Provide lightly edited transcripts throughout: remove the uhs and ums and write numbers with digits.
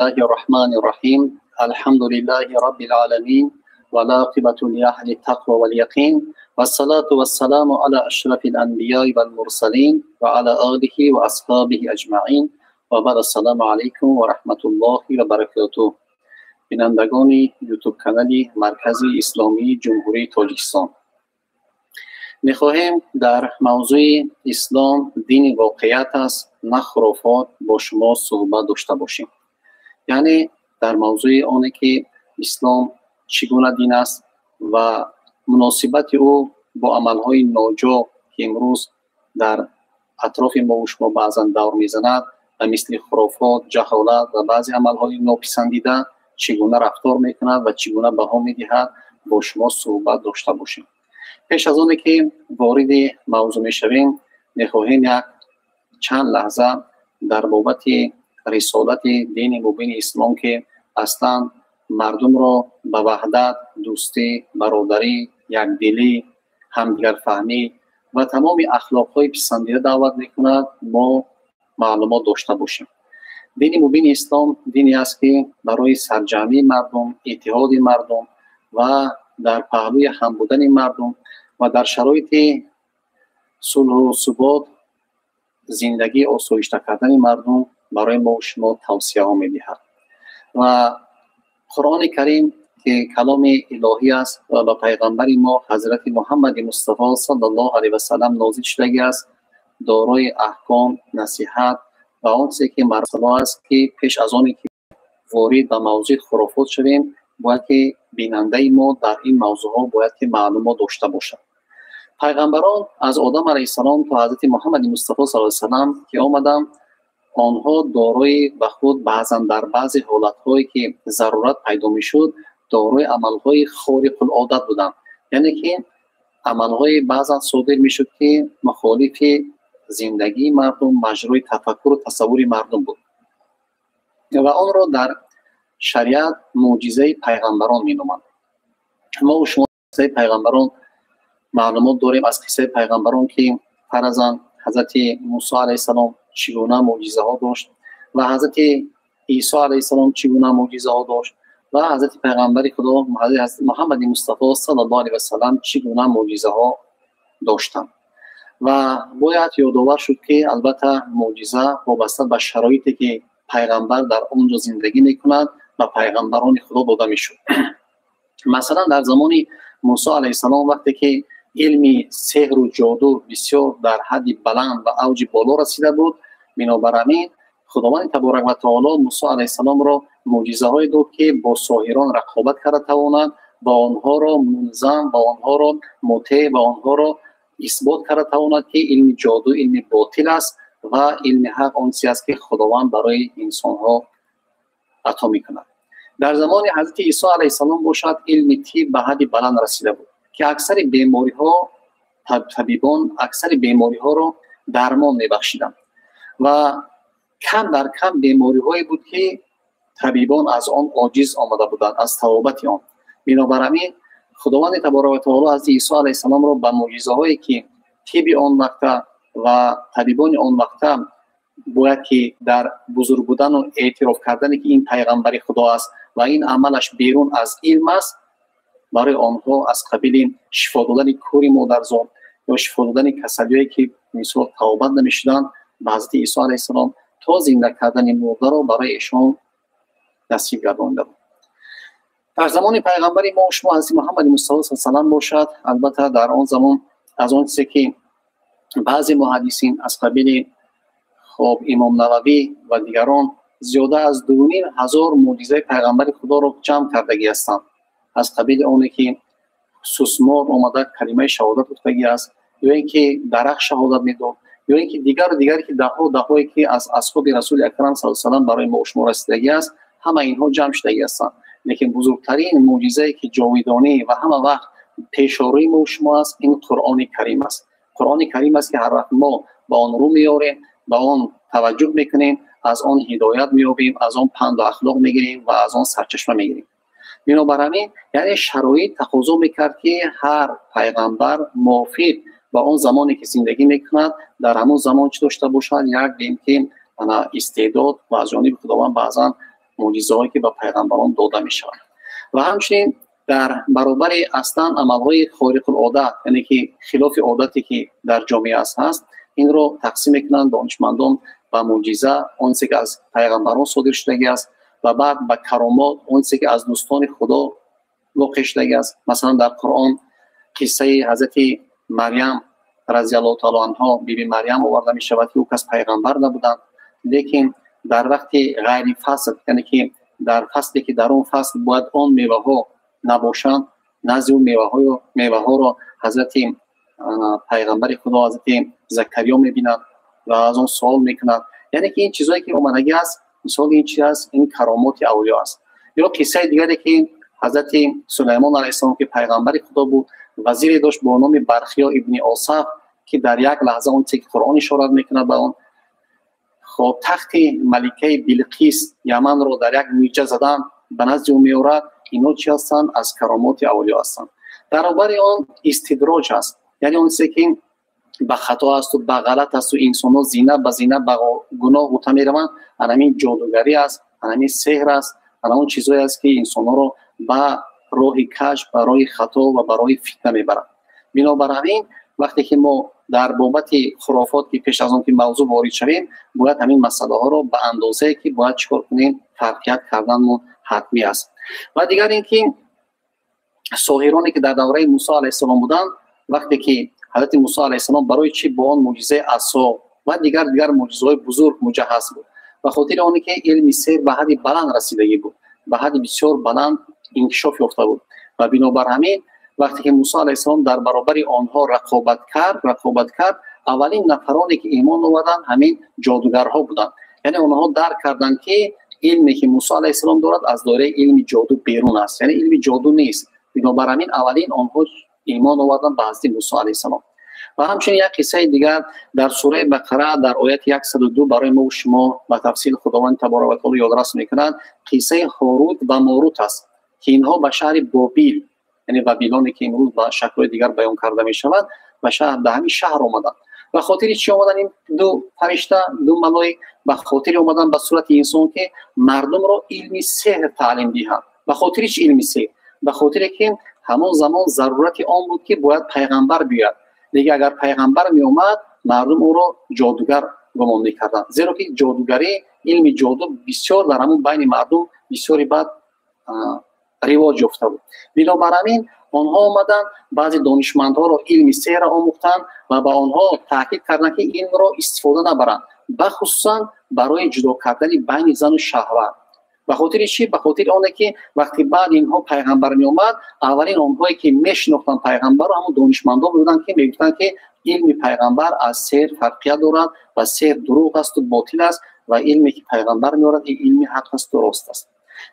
الرحمن الرحيم. الحمد لله رب العالمين والعاقبة لأهل التقوى واليقين والصلاة والسلام على أشرف الأنبياء والمرسلين وعلى آله وأصحابه أجمعين وبعد. السلام عليكم ورحمة الله وبركاته. Бинандагони ютуб канали Маркази Исломии Ҷумҳурии Тоҷикистон, мехоҳем дар мавзӯи «Ислом дини воқеият аст, на хурофот» бо шумо суҳбат дошта бошем, яъне дар мавзӯи оне ки ислом чӣ гуна дин аст ва муносибати ӯ бо амалҳои ноҷо, ки имрӯз дар атрофи мову шумо баъзан давр мезанад ва мисли хурофот, ҷаҳолат ва баъзе амалҳои нописандида, чӣ гуна рафтор мекунад ва чӣ гуна баҳо медиҳад, бо шумо суҳбат дошта бошем. Пеш аз оне ки вориди мавзӯъ мешавем, мехоҳем як чанд лаҳза дар бобати рисолати дини мубини ислом, ки аслан мардумро ба ваҳдат, дӯстӣ, бародарӣ, якдилӣ, ҳамдигарфаҳмӣ ва тамоми ахлоқҳои писандида даъват мекунад, мо маълумот дошта бошем. Дини мубини ислом дине аст, ки барои сарҷамъии мардум, иттиҳоди мардум ва дар паҳлӯи ҳам будани мардум ва дар шароити сулҳу субот зиндагии осоишта кардани мардум барои мо шумо тавсияҳо медиҳад. Ва Қуръони Карим, ки каломи илоҳӣ аст ва ба пайғамбари мо ҳазрати Муҳаммади Мустафо саллаллоҳу алайҳи васалам нозил шудагӣ аст, дорои аҳком, насиҳат ва он чизе ки марсало аст, ки пеш аз оне ки ворид ба мавзӯи хурофот шавем, бояд ки бинандаи мо дар ин мавзӯъҳо бояд ки маълумот дошта бошад. Пайғамбарон аз Одам алайҳиссалом то ҳазрати Муҳаммади Мустафо саллаллоҳу алайҳи васалам ки омаданд, онҳо дорои ба худ баъзан дар баъзе ҳолатҳое ки зарурат пайдо мешуд, дорои амалҳои хориқулодат буданд, яъне ки амалҳои баъзан содир мешуд, ки мухолифи зиндагии мардум, маҷрои тафаккуру тасаввури мардум буд ва онро дар шариат мӯъҷизаи пайғамбарон меноманд. Мо шумо қиссаи пайғамбарон маълумот дорем, аз қиссаи пайғамбарон, ки фарзан ҳазрати Мусо алайҳиссалом чӣ гуна мӯъҷизаҳо дошт ва ҳазрати Исо алайҳиссалом чӣ гуна мӯъҷизаҳо дошт ва ҳазрати пайғамбари Худо Муҳаммади Мустафо саллаллоҳу алайҳи васалам чӣ гуна мӯъҷизаҳо доштанд. Ва бояд ёдовар шуд, ки албатта мӯъҷиза вобаста ба шароите, ки пайғамбар дар он ҷо зиндагӣ мекунад, ба пайғамбарони Худо дода мешуд. Масалан, дар замони Мусо алайҳиссалом, вақте ки илми сеҳру ҷоду бисёр дар ҳадди баланд ва авҷи боло расида буд, бинобар ҳамин Худованди таборак ва таоло Мусо алайҳиссаломро мӯъҷизаҳое дод, ки бо соҳирон рақобат карда тавонад ва онҳоро мунзам ва онҳоро мутеъ ва онҳоро исбот карда тавонад, ки илми ҷоду илми ботил аст ва илми ҳақ он чизе аст, ки Худованд барои инсонҳо ато мекунад. Дар замони ҳазрати Исо алайҳиссалом бошад, илми тиб ба ҳадди баланд расида буд, ки аксари бемориҳо, табибон аксари бемориҳоро дармон мебахшиданд ва кам дар кам бемориҳое буд, ки табибон аз он оҷиз омада буданд, аз табобати он. Бинобар ҳамин Худованди таборак ва таоло ҳазрати Исо алайҳиссаломро ба мӯъҷизаҳое, ки тиби он вақта ва табибони он вақта бояд ки дар бузург будану эътироф кардане, ки ин пайғамбари Худо аст ва ин амалаш берун аз илм аст, барои онҳо аз қабили шифо додани кӯри модарзод ё шифо додани касалиҳое, ки мисол табобат намешуданд, ба ҳазрати Исо алайҳиссалом то зинда кардани мурдаро барои эшон насиб гардонида буд. Дар замони пайғамбари мо шумо ҳазрати Муҳаммади Мустафо салам бошад, албатта дар он замон аз он чизе ки баъзе муҳаддисин аз қабили хоб Имом Нававӣ ва дигарон зиёда аз 2500 мӯъҷизаи пайғамбари Худоро ҷамъ кардагӣ ҳастанд, аз қабили оне ки сусмор омада калимаи шаҳодат гуфтагӣ аст, ё ин ки дарахт шаҳодат медод, ё ин ки дигару дигаре, ки даҳҳо даҳҳое ки аз асҳоби Расули Акрам саллаллоҳу алайҳи васалам барои мо шумо расидагӣ аст, ҳама инҳо ҷамъ шудагӣ ҳастанд. Лекин бузургтарин мӯъҷизае, ки ҷовидонӣ ва ҳама вақт пешорои мо шумо аст, ин Қуръони Карим аст. Қуръони Карим аст, ки ҳар вақт мо ба он рӯ меорем, ба он таваҷҷӯҳ мекунем, аз он ҳидоят меёбем, аз он панду ахлоқ мегирем ва аз он сарчашма мегирем. Бинобар ҳамин, яъне шароит тақозо мекард, ки ҳар пайғамбар мувофиқ ба он замоне, ки зиндагӣ мекунад, дар ҳамон замон чӣ дошта бошад? Як гӯем ки истеъдод ва аз ҷониби Худованд баъзан мӯъҷизаҳое ки ба пайғамбарон дода мешавад. Ва ҳамчунин дар баробари аслан амалҳои хориқулодат, яъне ки хилофи одате ки дар ҷомеа ҳаст, инро тақсим мекунанд донишмандон ба мӯъҷиза, он чизе ки аз пайғамбарон содир шудагӣ аст, ва баъд ба каромот, он чизе ки аз дӯстони Худо воқеъ шудагӣ аст. Масалан, дар Қуръон қиссаи ҳазрати Марьям разиаллоҳу таоло анҳо, биби Марьям оварда мешавад, ки ӯ кас пайғамбар набуданд, лекин дар вақти ғайри фасл, яъне ки дар фасле ки дар он фасл бояд он меваҳо набошанд, назди ӯ меваҳоро ҳазрати пайғамбари Худо ҳазрати Закариё мебинад ва аз он суол мекунад. Яъне ки ин чизое ки омадагӣ аст, мисоли ин чи аст? Ин каромоти авлиё аст. Ё қиссаи дигаре ки ҳазрати Сулаймон алайҳиссалом, ки пайғамбари Худо буд, вазире дошт бо номи Бархиё ибни Осаф, ки дар як лаҳза, он чизе ки Қуръон ишорат мекунад ба он, хоб, тахти маликаи Билқис Яманро дар як миҷа задан ба назди ӯ меорад. Ино чи ҳастанд? Аз каромоти авлиё ҳастанд. Дар баробари он истидроҷ аст, яъне он чизе ки ба хато асту ба ғалат асту инсонҳо зина ба зина ба гуноҳ гута мераванд, анамин ҷодугарӣ аст, анамин сеҳр аст, ана он чизое аст ки инсонҳоро ба роҳи каҷ, ба роҳи хато ва ба роҳи фитна мебарад. Бинобар ҳамин, вақте ки мо дар бобати хурофот, ки пеш аз он ки мавзӯъ ворид шавем, бояд ҳамин масъалаҳоро ба андозае ки бояд чӣ кор кунем, фарқият карданмо ҳатмӣ аст. Ва дигар ин ки соҳироне ки дар давраи Мусо алайҳиссалом буданд, вақте ки ҳазрати Мусо алайҳиссалом барои чӣ бо он мӯъҷизаи асо ва дигар мӯъҷизаҳои бузург муҷаҳҳаз буд? Ба хотири оне ки илми сеҳр ба ҳадди баланд расидагӣ буд, ба ҳадди бисёр баланд инкишоф ёфта буд. Ва бинобар ҳамин, вақте ки Мусо алайҳиссалом дар баробари онҳо рақобат кард, аввалин нафароне ки имон оварданд, ҳамин ҷодугарҳо буданд. Яъне онҳо дарк карданд, ки илме ки Мусо алайҳиссалом дорад, аз доираи илми ҷоду берун аст, яъне илми ҷоду нест. Бинобар ҳамин, аввалин онҳо имон оварданд ба ҳазрати Мусо алайҳиссалом. Ва ҳамчунин як қиссаи дигар дар сураи Бақара, дар ояти 102, барои мо шумо ба тафсил Худованд таборак ва таоло ёдрас мекунад. Қиссаи Ҳорут ва Морут аст, ки инҳо ба шаҳри Бобил, яъне Вавилоне ки имрӯз ба шаклҳои дигар баён карда мешавад, ба шаҳр, ба ҳамин шаҳр омаданд. Ба хотири чӣ омадан ин ду фаришта, ду малоик? Ба хотири омадан ба сурати инсон, ки мардумро илми сеҳр таълим диҳанд. Ба хотири чӣ илми сеҳр? Ба хотире ки ҳамон замон зарурати он буд, ки бояд пайғамбар биёяд. Лекин агар пайғамбар меомад, мардум ӯро ҷодугар гумон мекарданд, зеро ки ҷодугарӣ, илми ҷоду бисёр дар ҳамон байни мардум бисёри бад ривоҷ ёфта буд. Бинобар ҳамин, онҳо омаданд, баъзе донишмандҳоро илми сеҳра омӯхтанд ва ба онҳо таъкид карданд, ки илмро истифода набаранд, бахусусан барои ҷудо кардани байни зану шаҳват. Ба хотири чӣ? Ба хотири оне ки вақти баъд инҳо пайғамбар меомад, аввалин онҳое ки мешинохтанд пайғамбарро, ҳамон донишмандҳо буданд, ки мегуфтанд, ки илми пайғамбар аз сеҳр фарқият дорад ва сеҳр дурӯғ асту ботил аст ва илме ки пайғамбар меорад, ин илми ҳақ асту рост аст.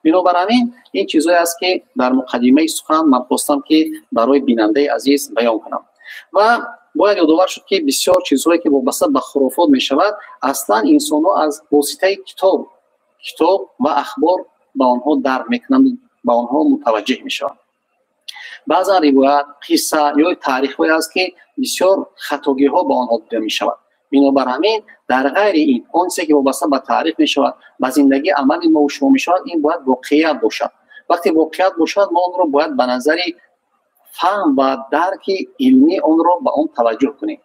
Бинобар ҳамин, ин чизое аст, ки дар муқаддимаи сухан ман хостам, ки барои бинандаи азиз баён кунам. Ва бояд ёдовар шуд, ки бисёр чизҳое ки вобаста ба хурофот мешавад, аслан инсонҳо аз воситаи китоб ва ахбор ба онҳо дарк мекунанд, ба онҳо мутаваҷҷеҳ мешаванд. Баъзан ривоят, қисса ё таърихҳое аст, ки бисёр хатогиҳо ба онҳо дида мешавад. Бинобар ҳамин, дар ғайри ин, он чизе ки вобаста ба таърих мешавад, ба зиндагии амали мо шумо мешавад, ин бояд воқеият бошад. Вақте воқеият бошад, мо онро бояд ба назари фаҳм ва дарки илмӣ онро ба он таваҷҷӯҳ кунем.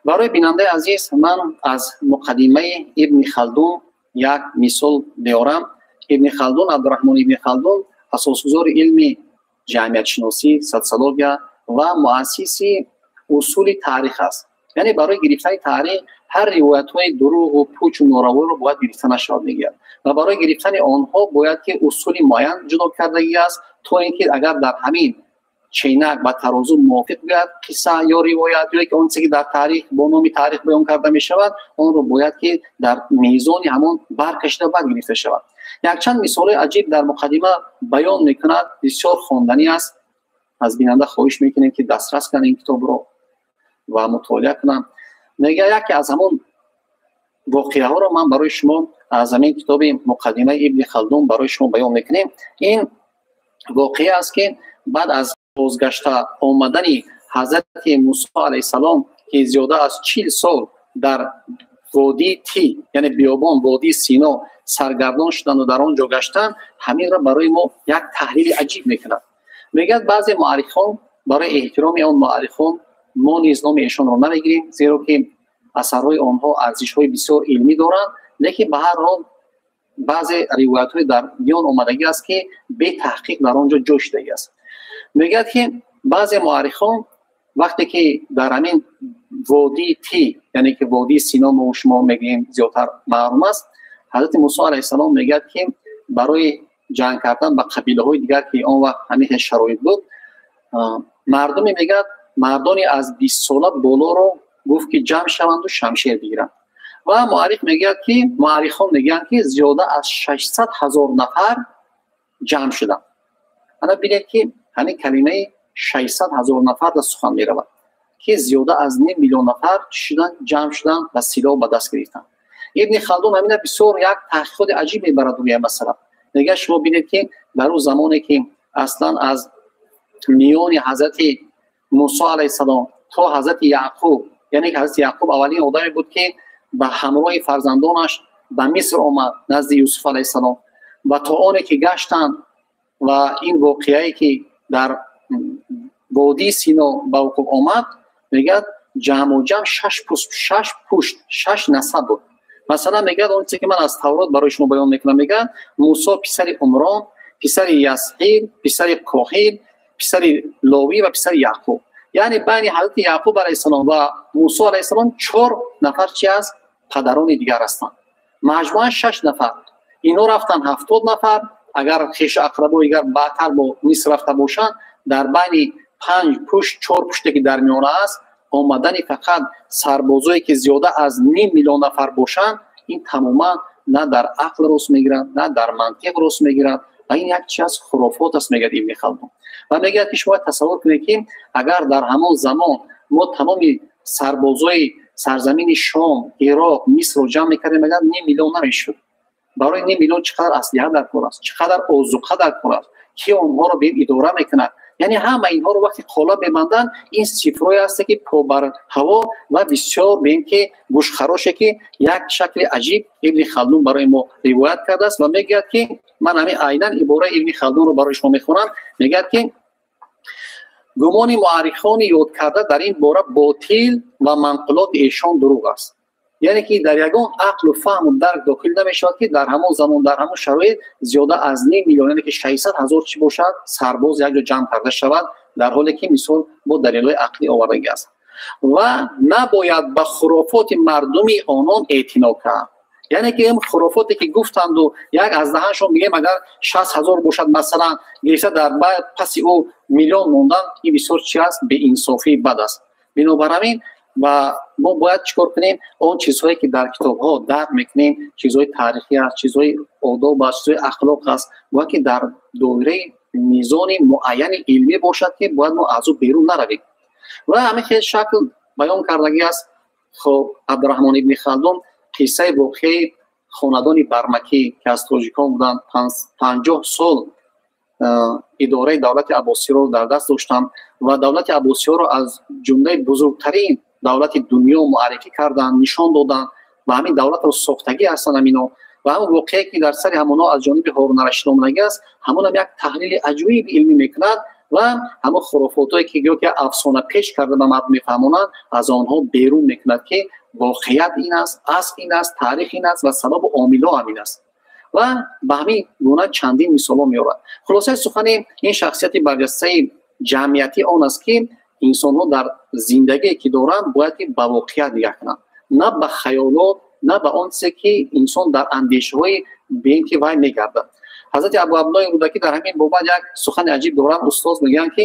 Барои бинандаи азиз ман аз муқаддимаи Ибни Халдун як мисол меорам. Ибни Халдун, Абдураҳмон Ибни Халдун, асосгузори илми ҷамъиятшиносӣ, социология ва муассиси усули таърих аст. Яъне барои гирифтани таърих ҳар ривоятҳои дурӯғу пучу нораворо бояд гирифта нашавад, мегӯяд, ва барои гирифтани онҳо бояд ки усули муайян ҷудо кардагӣ аст, то ин ки агар дар ҳамин ченак ба тарозу мувофиқ гӯяд қисса ё ривоят, ё ки он чизе ки дар таърих бо номи таърих баён карда мешавад, онро бояд ки дар мезони ҳамон баркашида баъд гирифта шавад. Якчанд мисолҳои аҷиб дар муқаддима баён мекунад, бисёр хонданӣ аст. Аз бинанда хоҳиш мекунем, ки дастрас кунанд ин китобро ва мутолиа кунанд. Мегӯяд, яке аз ҳамон воқеаҳоро ман барои шумо аз ҳамин китоби муқаддимаи Ибни Халдун барои шумо баён мекунем. Ин воқеа аст, ки баъд аз бозгашта омадани ҳазрати Мусо алайҳиссалом, ки зиёда аз 40 сол дар водии Ти, яъне биёбон, водии Сино саргардон шуданд ва дар он ҷо гаштанд, ҳаминро барои мо як таҳлили аҷиб мекунад. Мегӯяд, баъзе муаррихон, барои эҳтироми он муаррихон мо низ номи эшонро намегирем, зеро ки асарҳои онҳо арзишҳои бисёр илмӣ доранд, лекин ба ҳар ҳол баъзе ривоятҳои дар миён омадагӣ аст, ки бетаҳқиқ дар он ҷо ҷой шудагӣ аст. Мегӯяд, ки баъзе муаррихон вақте ки дар ҳамин водии Ти, яъне ки водии Сино мо шумо мегӯем, зиёдтар маълум аст, ҳазрати Мусо алайҳиссалом мегӯяд, ки барои ҷанг кардан ба қабилаҳои дигар, ки он вақт ҳамин хел шароит буд, мардуме, мегӯяд, мардоне аз 20 сола болоро гуфт, ки ҷамъ шаванду шамшер бигиранд. Ва муаррих мегӯяд, ки муаррихон мегӯянд, ки зиёда аз 600 000 нафар ҷамъ шуданд. Ана бинед, ки ҳамин калимаи 600 000 нафар дар сухан меравад, ки зиёда аз ним миллион нафар шуданд, ҷамъ шуданд ва силоҳ ба даст гирифтанд. Ибни Халдун ҳамина бисёр як таҳқиқоти аҷиб мебарад рӯи масъала. Мегӯяд, шумо бинед, ки дар он замоне, ки аслан аз миёни ҳазрати Мусо алайҳиссалом то ҳазрати Яъқуб, яъне ки ҳазрати Яъқуб аввалин одаме буд, ки ба ҳамроҳи фарзандонаш ба Миср омад назди Юсуф алайҳиссалом, ва то оне ки гаштанд ва ин воқеае, ки дар водии Сино ба вуқӯъ омад, мегӯяд, ҷамъу ҷамъ шаш пушт, шаш насаб буд. Масалан, мегӯяд, он чизе ки ман аз Таврот барои шумо баён мекунам, мегӯяд, Мусо писари Умрон, писари Ясҳир, писари Коҳил, писари Ловӣ ва писари Яъқуб. Яъне байни ҳазрати Яъқуб алайҳиссалом ва Мусо алайҳиссалом чор нафар чи аст, падарони дигар ҳастанд. Маҷмӯан шаш нафар. Инҳо рафтанд 70 нафар. Агар хешу ақрабои дигар баъдтар бо Миср рафта бошанд, дар байни панҷ пушт, чор пуште, ки дар миёна аст, омадани фақат сарбозое, ки зиёда аз ним миллион нафар бошанд, ин тамоман на дар ақл рост мегирад, на дар мантиқ рост мегирад ва ин як чи аз хурофот аст, мегӯяд Ибни Халдун. Ва мегӯяд, ки шумо тасаввур кунед, ки агар дар ҳамон замон мо тамоми сарбозои сарзамини Шом, Ироқ, Мисрро ҷамъ мекардем, мегӯяд, ним миллион намешуд. Барои ним миллион чӣ қадар аслиҳа дар кор аст, чӣ қадар озуқа дар кор аст, ки онҳоро бе идора мекунад? Яъне ҳама инҳоро вақте қолаб мебанданд, ин цифрое ҳасте, ки по бар ҳаво ва бисёр беем, ки гӯшхароше, ки як шакли аҷиб Ибни Халдун барои мо ривоят кардааст. Ва мегӯяд, ки ман ҳамин айнан ибораи Ибни Халдунро барои шумо мехонам. Мегӯяд, ки гумони муаррихони ёдкарда дар ин бора ботил ва манқулоти эшон дурӯғ аст. Яъне ки дар ягон ақлу фаҳму дарк дохил намешавад, ки дар ҳамон замон, дар ҳамон шароит зиёда аз ним миллион, яъне ки 600 000 чӣ бошад, сарбоз якҷо ҷамъ карда шавад, дар ҳоле ки мисол бо далелҳои ақлӣ овардагӣ аст. Ва набояд ба хурофоти мардуми онон эътино кард. Яъне ки ин хурофоте, ки гуфтанду як аз даҳаншон мегӯем, агар 60 000 бошад, масалан, гирифта дар паси ӯ миллион мондан, ин бисёр чи аст, беинсофии бад аст. Бинобар ҳамин ва мо бояд чӣ кор кунем? Он чизҳое, ки дар китобҳо дарк мекунем, чизҳои таърихӣ аст, чизҳои одоб аст, чизҳои ахлоқ аст, бояд ки дар доираи мизони муайяни илмӣ бошад, ки бояд мо аз ӯ берун наравем. Ва ҳамин хел шакл баён кардагӣ аст. Хоб, Абдураҳмон ибни Халдун қиссаи воқеаи хонадони Бармакӣ, ки аз тоҷикон буданд, 50 сол идораи давлати Аббосиро дар даст доштанд ва давлати Аббосиёро аз ҷумлаи бузургтарин давлати дунё муаррифӣ карданд, нишон доданд ва ҳамин давлатро сохтагӣ ҳастанд ҳамино. Ва ҳамон воқеае, ки дар сари ҳамонҳо аз ҷониби Ҳорун Рашид омадагӣ аст, ҳамонам як таҳлили аҷоиби илмӣ мекунад ва ҳамон хурофотое, ки гӯё ки афсона пеш карда ба мардум мефаҳмонанд, аз онҳо берун мекунад, ки воқеият ин аст, асл ин аст, таърих ин аст ва сабабу омилҳо ҳамин аст. Ва ба ҳамин гуна чандин мисолҳо меорад. Хулосаи сухани ин шахсияти барҷастаи ҷамъиятӣ он аст, ки инсонҳо дар зиндагие, ки доранд, бояд ки ба воқеият нигоҳ кунанд, на ба хаёлот, на ба он чизе, ки инсон дар андешаҳои беин ки вай мегардад. Ҳазрати Абу Абдуллои Рӯдакӣ дар ҳамин бобат як сухани аҷиб доранд. Устоз мегӯянд, ки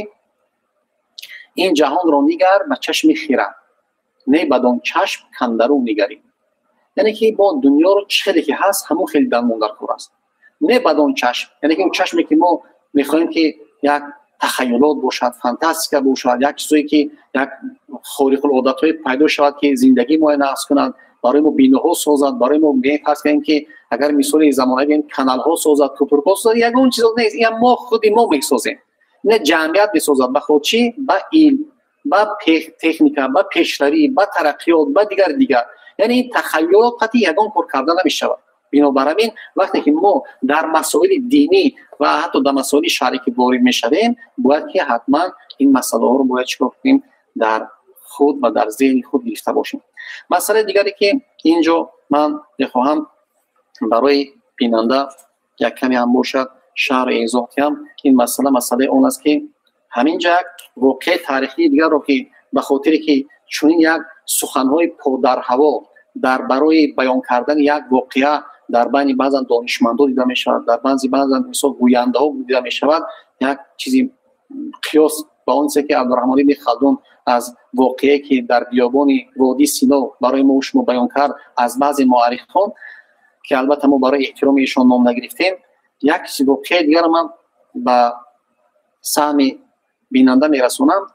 ин ҷаҳонро нигар ба чашми хирад, не бадон чашм кандару нигарӣ. Яъне ки мо дунёро чӣ хеле ки ҳаст, ҳамон хеле дармон дар кор аст, не бадон чашм, яъне ки он чашме, ки мо мехоҳем, ки як тахаюлот бошад, фантастика бошад, як чизое, ки як хориқулодатҳое пайдо шавад, ки зиндагии моя нақс кунад, барои мо биноҳо созад, барои мо фарз кунем, ки агар мисоли замона бигем, каналҳо созад, кӯпрукҳо созад. Ягон чизо нест, ин мо худи мо месозем, ина ҷамъият месозад. Ба худ чӣ? Ба илм, ба техника, ба пешравӣ, ба тараққиёт, ба дигар дигар. Яъне ин тахайюлот қатъи ягон кор карда намешавад. Бинобар ҳамин вақте ки мо дар масоили динӣ ва ҳатто дар масоили шаръӣ ки ворид мешавем, бояд ки ҳатман ин масъалаҳоро бояд чикор кунем, дар худ ва дар зеҳни худ гирифта бошем. Масъалаи дигаре ки инҷо ман мехоҳам барои бинанда як каме ҳам бошад шарҳ эзоҳ диҳам, ин масъала масъалаи он аст ки ҳаминҷа як воқеаи таърихии дигарро ки ба хотире ки чунин як суханҳои подарҳаво дар барои баён кардани як воқеа дар байни баъзан донишмандо дида мешавад, дар баъзан мисол гӯяндаҳо дида мешавад, як чизи қиёс ба он чизе ки Абдурраҳмон ибни Халдун аз воқеае ки дар биёбони водии Сино барои мо шумо баён кард аз баъзе муаррихон, ки албатта мо барои эҳтироми эшон ном нагирифтем, як воқеаи дигарро ман ба саҳми бинанда мерасонам,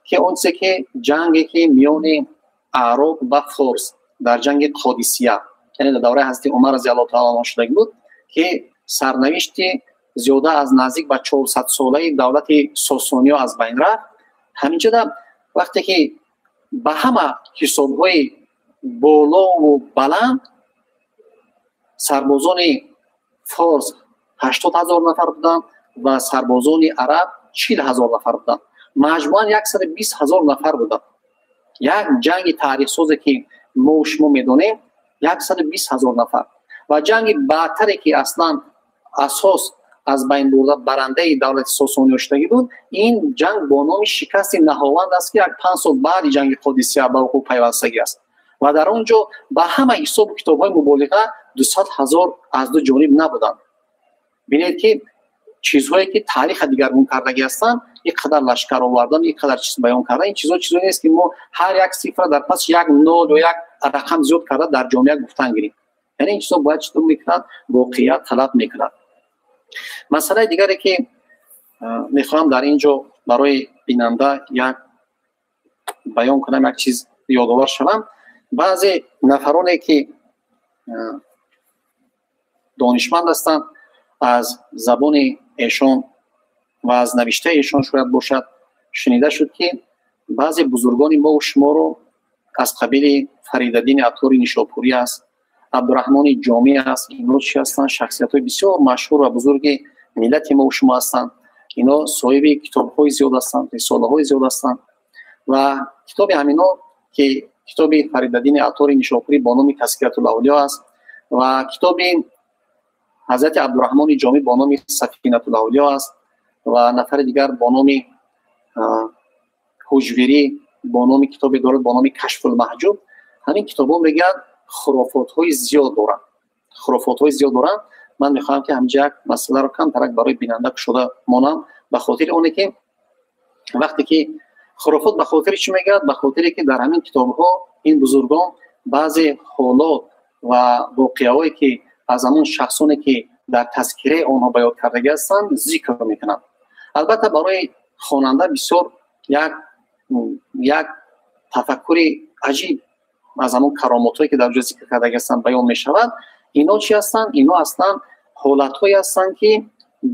ки он чизе ки ҷанге ки миёни аъроб ва форс дар ҷанги Қодисия, яъне дар давраи ҳазрати Умар разияллоҳу таала анҳу шудагӣ буд, ки сарнавишти зиёда аз наздик ба 400-солаи давлати Сосониё аз байн рафт. Ҳаминҷода вақте ки ба ҳама ҳисобҳои болову баланд сарбозони форс 80 000 нафар буданд ва сарбозони араб 40 000 нафар буданд, маҷмӯан 120 000 нафар буданд. Як ҷанги таърихсозе ки мо шумо медонем 120 000 нафар ва ҷанги баъдтаре ки аслан асос аз байн бурда барандаи давлати Сосониё шудагӣ буд, ин ҷанг бо номи шикасти Наҳованд аст, ки як 5 сол баъди ҷанги Қодисия ба вуқӯъ пайвастагӣ аст ва дар он ҷо ба ҳама ҳисобу китобҳои муболиға 200 000 аз ду ҷониб набуданд. Бинед ки чизҳое ки таъриха дигаргун кардагӣ ҳастанд, ин қадар лашкар овардан, ин қадар чиз баён кардан, ин чизҳо чизҳое нест ки мо ҳар як цифра дар пас як нол ё як рақам зиёд карда дар ҷомеа гуфтан гирем. Яъне ин чизҳо бояд читор мекунад, воқеият талаб мекунад. Масъалаи дигаре ки мехоҳам дар ин ҷо барои бинанда як баён кунам, як чиз ёдовар шавам, баъзе нафароне ки донишманд ҳастанд, аз забони эшон ва аз навиштаи эшон шояд бошад шунида шуд ки баъзе бузургони мо шуморо аз қабили Фаридаддини Аттори Нишопурӣ аст, Абдурраҳмони Ҷомӣ аст, инҳо чӣ ҳастанд? Шахсиятҳои бисёр машҳур ва бузурги миллати мо шумо ҳастанд. Инҳо соҳиби китобҳои зиёд ҳастанд, рисолаҳои зиёд ҳастанд ва китоби ҳаминҳо ки китоби Фаридаддини Аттори Нишопурӣ бо номи Тазкиратул Авлиё аст ва китоби ҳазрати Абдурраҳмони Ҷомӣ бо номи Сафинатул Авлиё аст ва нафари дигар бо номи Ҳуҷвирӣ бо номи китобе дорад бо номи Кашфул Маҳҷуб. Ҳамин китобҳо мегӯянд хурофотҳои зиёд доранд, хурофотҳои зиёд доранд. Ман мехоҳам ки ҳамҷа як масъаларо камтарак барои бинанда кушода монам, ба хотири оне ки вақте ки хурофот ба хотири чӣ мегӯяд? Ба хотире ки дар ҳамин китобҳо ин бузургон баъзе ҳолот ва воқеаҳое ки аз ҳамон шахсоне ки дар тазкираи онҳо ба ёд кардагӣ ҳастанд зикр мекунанд. Албатта барои хонанда бисёр як тафаккури аҷиб аз ҳамон каромотҳое ки дар ҷо зикр кардагӣ ҳастанд баён мешавад. Инҳо чӣ ҳастанд? Инҳо аслан ҳолатҳое ҳастанд ки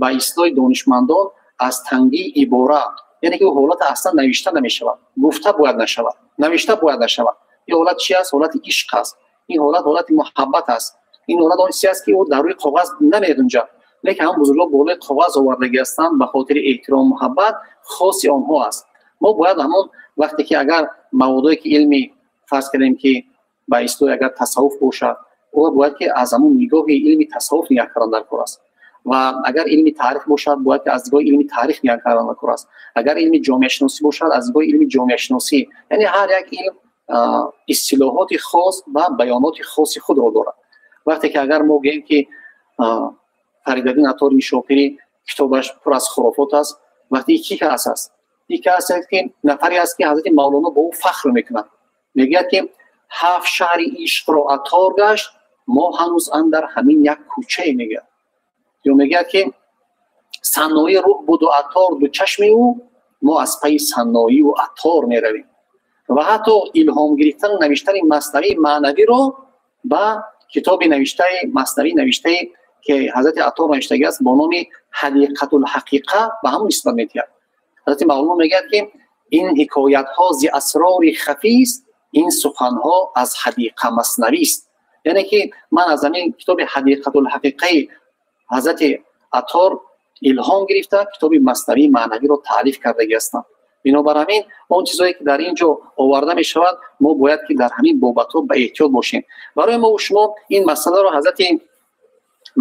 ба истилоҳи донишмандон аз тангии ибора, яъне ки ҳолат аслан навишта намешавад, гуфта бояд нашавад, навишта бояд нашавад. Ин ҳолат чи аст? Ҳолати ишқ аст, ин ҳолат ҳолати муҳаббат аст, ин ҳолат он чизе аст ки ӯ дар рӯи коғаз намегунҷад, лекин ҳамон бузургон болои коғаз овардагӣ ҳастанд ба хотири эҳтиром муҳаббат хоси онҳо аст. Мо бояд ҳамон вақте ки агар маводое ки илми фарз кардем ки ба истилоҳи агар тасаввуф бошад, ӯ бояд ки аз ҳамон нигоҳи илми тасаввуф нигоҳ кардан дар кор аст ва агар илми таърих бошад, бояд ки аз нигоҳи илми таърих нигоҳ кардан дар кор аст. Агар илми ҷомеашиносӣ бошад, аз нигоҳи илми ҷомеашиносӣ. Яъне ҳар як илм истилоҳоти хос ва баёноти хоси худро дорад. Вақте ки агар мо гӯем ки Фаридаддин Аттори Нишопурӣ китобаш пур аз хурофот аст, вақте ки кас аст, ин кас аст ки нафаре аст ки ҳазрати Мавлоно бо ӯ фахр мекунад, мегӯяд ки ҳафт шаҳри ишқро аттор гашт, мо ҳанӯз андар ҳамин як кӯчае, мегӯяд. Ё мегӯяд ки санноӣ рӯҳ буду аттор ду чашми ӯ, мо аз пайи санноиву аттор меравем. Ва ҳатто илҳом гирифтану навиштани маснавии маънавиро ба китоби навиштаи маснавӣ навиштаи ки ҳазрати Аттор навиштагӣ аст бо номи Ҳадиқатулҳақиқа ба ҳамон нисбат медиҳад. Ҳазрати Мавлоно мегӯяд ки ин ҳикоятҳо зи асрори хафист, Ин суханҳо аз Ҳадиқа Маснавист. Яъне ки ман аз ҳамин китоби Ҳадиқатулҳақиқаи ҳазрати Аттор илҳом гирифта китоби Маснавии маънавиро таълиф кардагӣ ҳастам. Бинобар ҳамин он чизҳое ки дар ин ҷо оварда мешавад, мо бояд ки дар ҳамин бобатҳо ба эҳтиёт бошем. Барои мо шумо ин масъаларо ҳазрати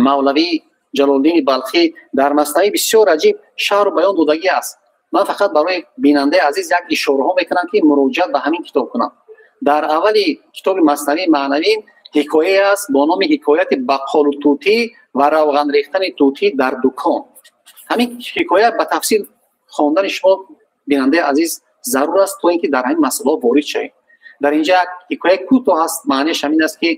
Мавлавӣ Ҷалолиддини Балхӣ дар Маснавӣ бисёр аҷиб шарҳу баён додагӣ аст. Ман фақат барои бинандаи азиз як ишораҳо мекунам, ки муроҷиат ба ҳамин китоб кунам. Дар аввали китоби Маснавии маънавӣ ҳикояе аст бо номи ҳикояти баққолу тӯтӣ ва равған рехтани тӯтӣ дар дукон. Ҳамин ҳикоя ба тафсил хондани шумо, бинандаи азиз, зарур аст, то ин ки дар ҳамин масъалаҳо ворид шавем. Дар инҷа як ҳикояи кӯтоҳ аст. Маънияш ҳамин аст, ки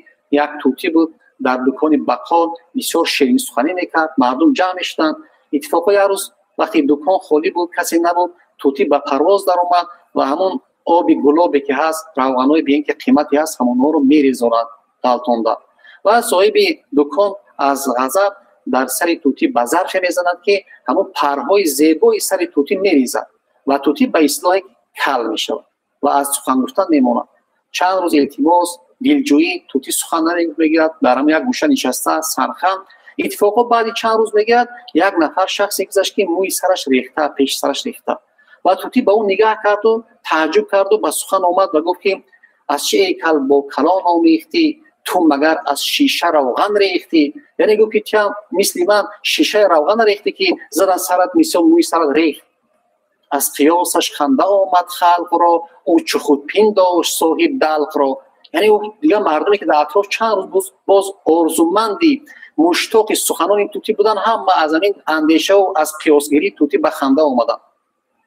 як тӯтӣ буд дар дукони баққол, бисёр ширинсуханӣ мекард, мардум ҷамъ мешуданд. Иттифоқо як рӯз вақте дукон холӣ буд, касе набуд, тӯтӣ ба парвоз даромад ва ҳамон оби гулобе ки ҳаст, равғанҳои биен ки қимате ҳаст, ҳамонҳоро мерезонад ғалтонда. Ва соҳиби дукон аз ғазаб дар сари тӯтӣ ба зарфе мезанад, ки ҳамон парҳои зебои сари тӯтӣ мерезад ва тӯтӣ ба истилоҳе кал мешавад ва аз сухан гуфтан мемонад. Чанд рӯз илтимос, дилҷӯӣ, тӯтӣ сухан намегӯяд, дар ҳамон як гӯша нишаста сархам. Иттифоқо баъди чанд рӯз мегӯяд, як нафар шахсе гузашт, ки мӯи сараш рехта, пеши сараш рехта, ва тӯтӣ ба ӯ нигаҳ карду тааҷҷуб карду ба сухан омад ва гуфт, ки аз чи эй кал бо калон омехтӣ, ту магар аз шиша равған рехтӣ? Яъне гуфт, ки ту мисли ман шишаи равған рехтӣ, ки задан сарат, мисол мӯи сарат рехт. Аз қиёсаш ханда омад халқро, ӯ чу худ пиндошт соҳиб далқро. Яъне ӯ дигар мардуме ки дар атроф чанд рӯз боз орзуманди муштоқи суханони тӯтӣ буданд, ҳама аз ҳамин андешаву аз қиёсгирии тӯтӣ ба ханда омаданд.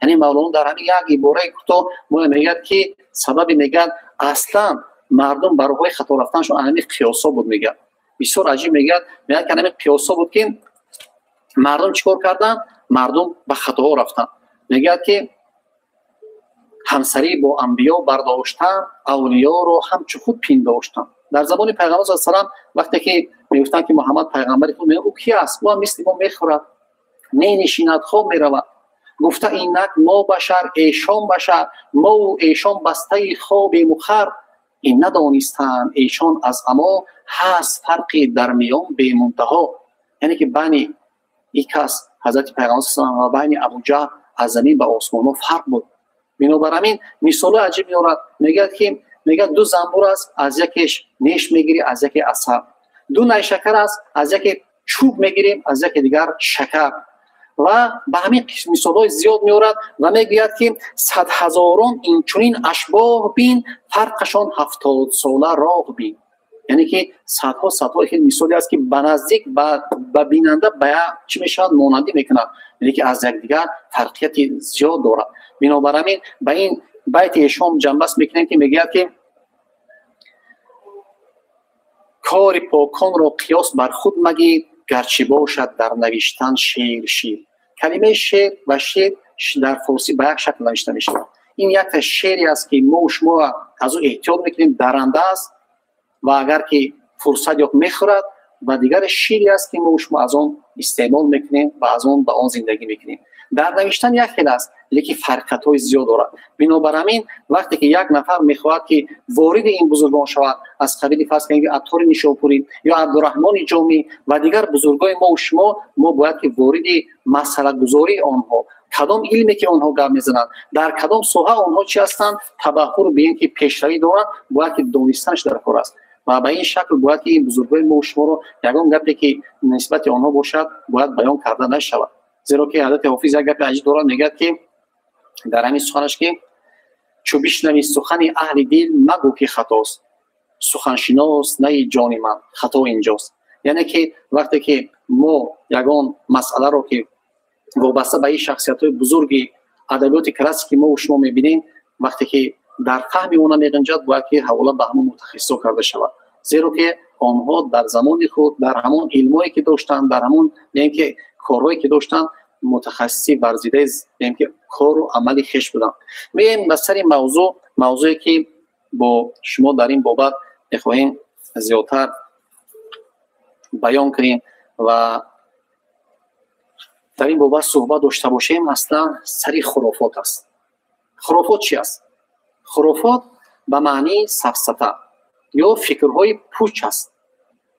Яъне Мавлоно дар ҳамин як ибораи кӯтоҳ мо мегӯяд, ки сабаби, мегӯяд, аслан мардум ба роҳҳои хато рафтанашон ҳамин қиёсҳо буд. Мегӯяд, бисёр аҷиб мегӯяд, мегӯяд, ки ҳамин қиёсҳо буд, ки мардум чӣ кор карданд? Мардум ба хатоҳо рафтанд. Мегӯяд, ки ҳамсарӣ бо анбиё бардоштан, авлиёро ҳамчу худ пиндоштан. Дар забони пайғамбар саллаллоҳу алайҳи васаллам вақте ки мегуфтанд, ки Муҳаммад пайғамбари худ, ӯ ки аст? Ӯ ҳам мисли мо мехӯрад, менишинад, хоб меравад. Гуфта инак мо башар, эшон башар, мову эшон бастаи хобему хар. Ин надонистанд эшон аз амо ҳаст фарқи дар миён бемунтаҳо. Яъне ки байни ин кас, ҳазрати пайғамбар саллаллоҳу алайҳи васаллам, ва байни Абуҷаҳл аз замин ба осмонҳо фарқ буд. Бинобар ҳамин мисолҳои аҷиб меорад. Мегӯяд, ки мегӯяд, ду занбур аст, аз якеш неш мегирӣ, аз яке асал. Ду найшакар аст, аз яке чӯб мегирем, аз яке дигар шакар. Ва ба ҳамин мисолҳои зиёд меорад ва мегӯяд, ки садҳазорон инчунин ашбоҳ бин, фарқашон 70сола роҳ бин. Яъне ки садҳо садҳо хел мисоле аст, ки ба наздик ба бинанда ба чӣ мешавад, монандӣ мекунад, яъне ки аз якдигар фарқияти зиёд дорад. Бинобар ҳамин ба ин байти эшон ҷанбаст мекунем, ки мегӯяд, ки кори поконро қиёс бар худ магир, гарчи бошад дар навиштан шер шир. Калимаи шер ва шер дар форсӣ ба як шакл навишта мешавад. Ин якта шере аст, ки мо шумо аз ӯ эҳтиёт мекунем, даранда аст ва агар ки фурсат ёфт мехӯрад, ва дигаре шире аст, ки мо шумо аз он истеъмол мекунем ва аз он ба он зиндагӣ мекунем. Дар навиштан як хел аст, лекин фарқиятҳои зиёд дорад. Бинобар ҳамин вақте ки як нафар мехоҳад, ки вориди ин бузургон шавад, аз қабили, фарз кунем, Аттори Нишопурӣ ё Абдураҳмони Ҷомӣ ва дигар бузургои мо шумо, мо бояд ки вориди масъалагузории онҳо, кадом илме ки онҳо гап мезананд, дар кадом соҳа онҳо чи ҳастанд, табаҳҳур бием, ки пешравӣ доранд, бояд ки донистанаш дар кор аст. Ва ба ин шакл бояд ки ин бузургои мо шуморо ягон гапе ки нисбати онҳо бошад, бояд баён карда нашавад. Зеро ки ҳазрати Ҳофиз як гапи аҷиб дорад, мегӯяд, ки дар ҳамин суханаш, ки чу бишнавӣ сухани аҳли дил, магӯ ки хатост, суханшинос наи ҷони ман, хато инҷост. Яъне ки вақте ки мо ягон масъаларо, ки вобаста ба ин шахсиятҳои бузурги адабиёти классики мо шумо мебинем, вақте ки дар фаҳми ӯ намеғинҷад, бояд ки ҳавола ба ҳамон мутахассисо карда шавад, зеро ки онҳо дар замони худ, дар ҳамон илмое ки доштанд, дар ҳамон ки корҳое ки доштанд, мутахассиси варзидаи ки кору амали хеш буданд. Меем ба сари мавзӯъ, мавзӯе ки бо шумо дар ин бобат мехоҳем зиёдтар баён кунем ва дар ин бобат суҳбат дошта бошем. Аслан сари хурофот аст. Хурофот чи аст? Хурофот ба маънии сафсата ё фикрҳои пуч аст,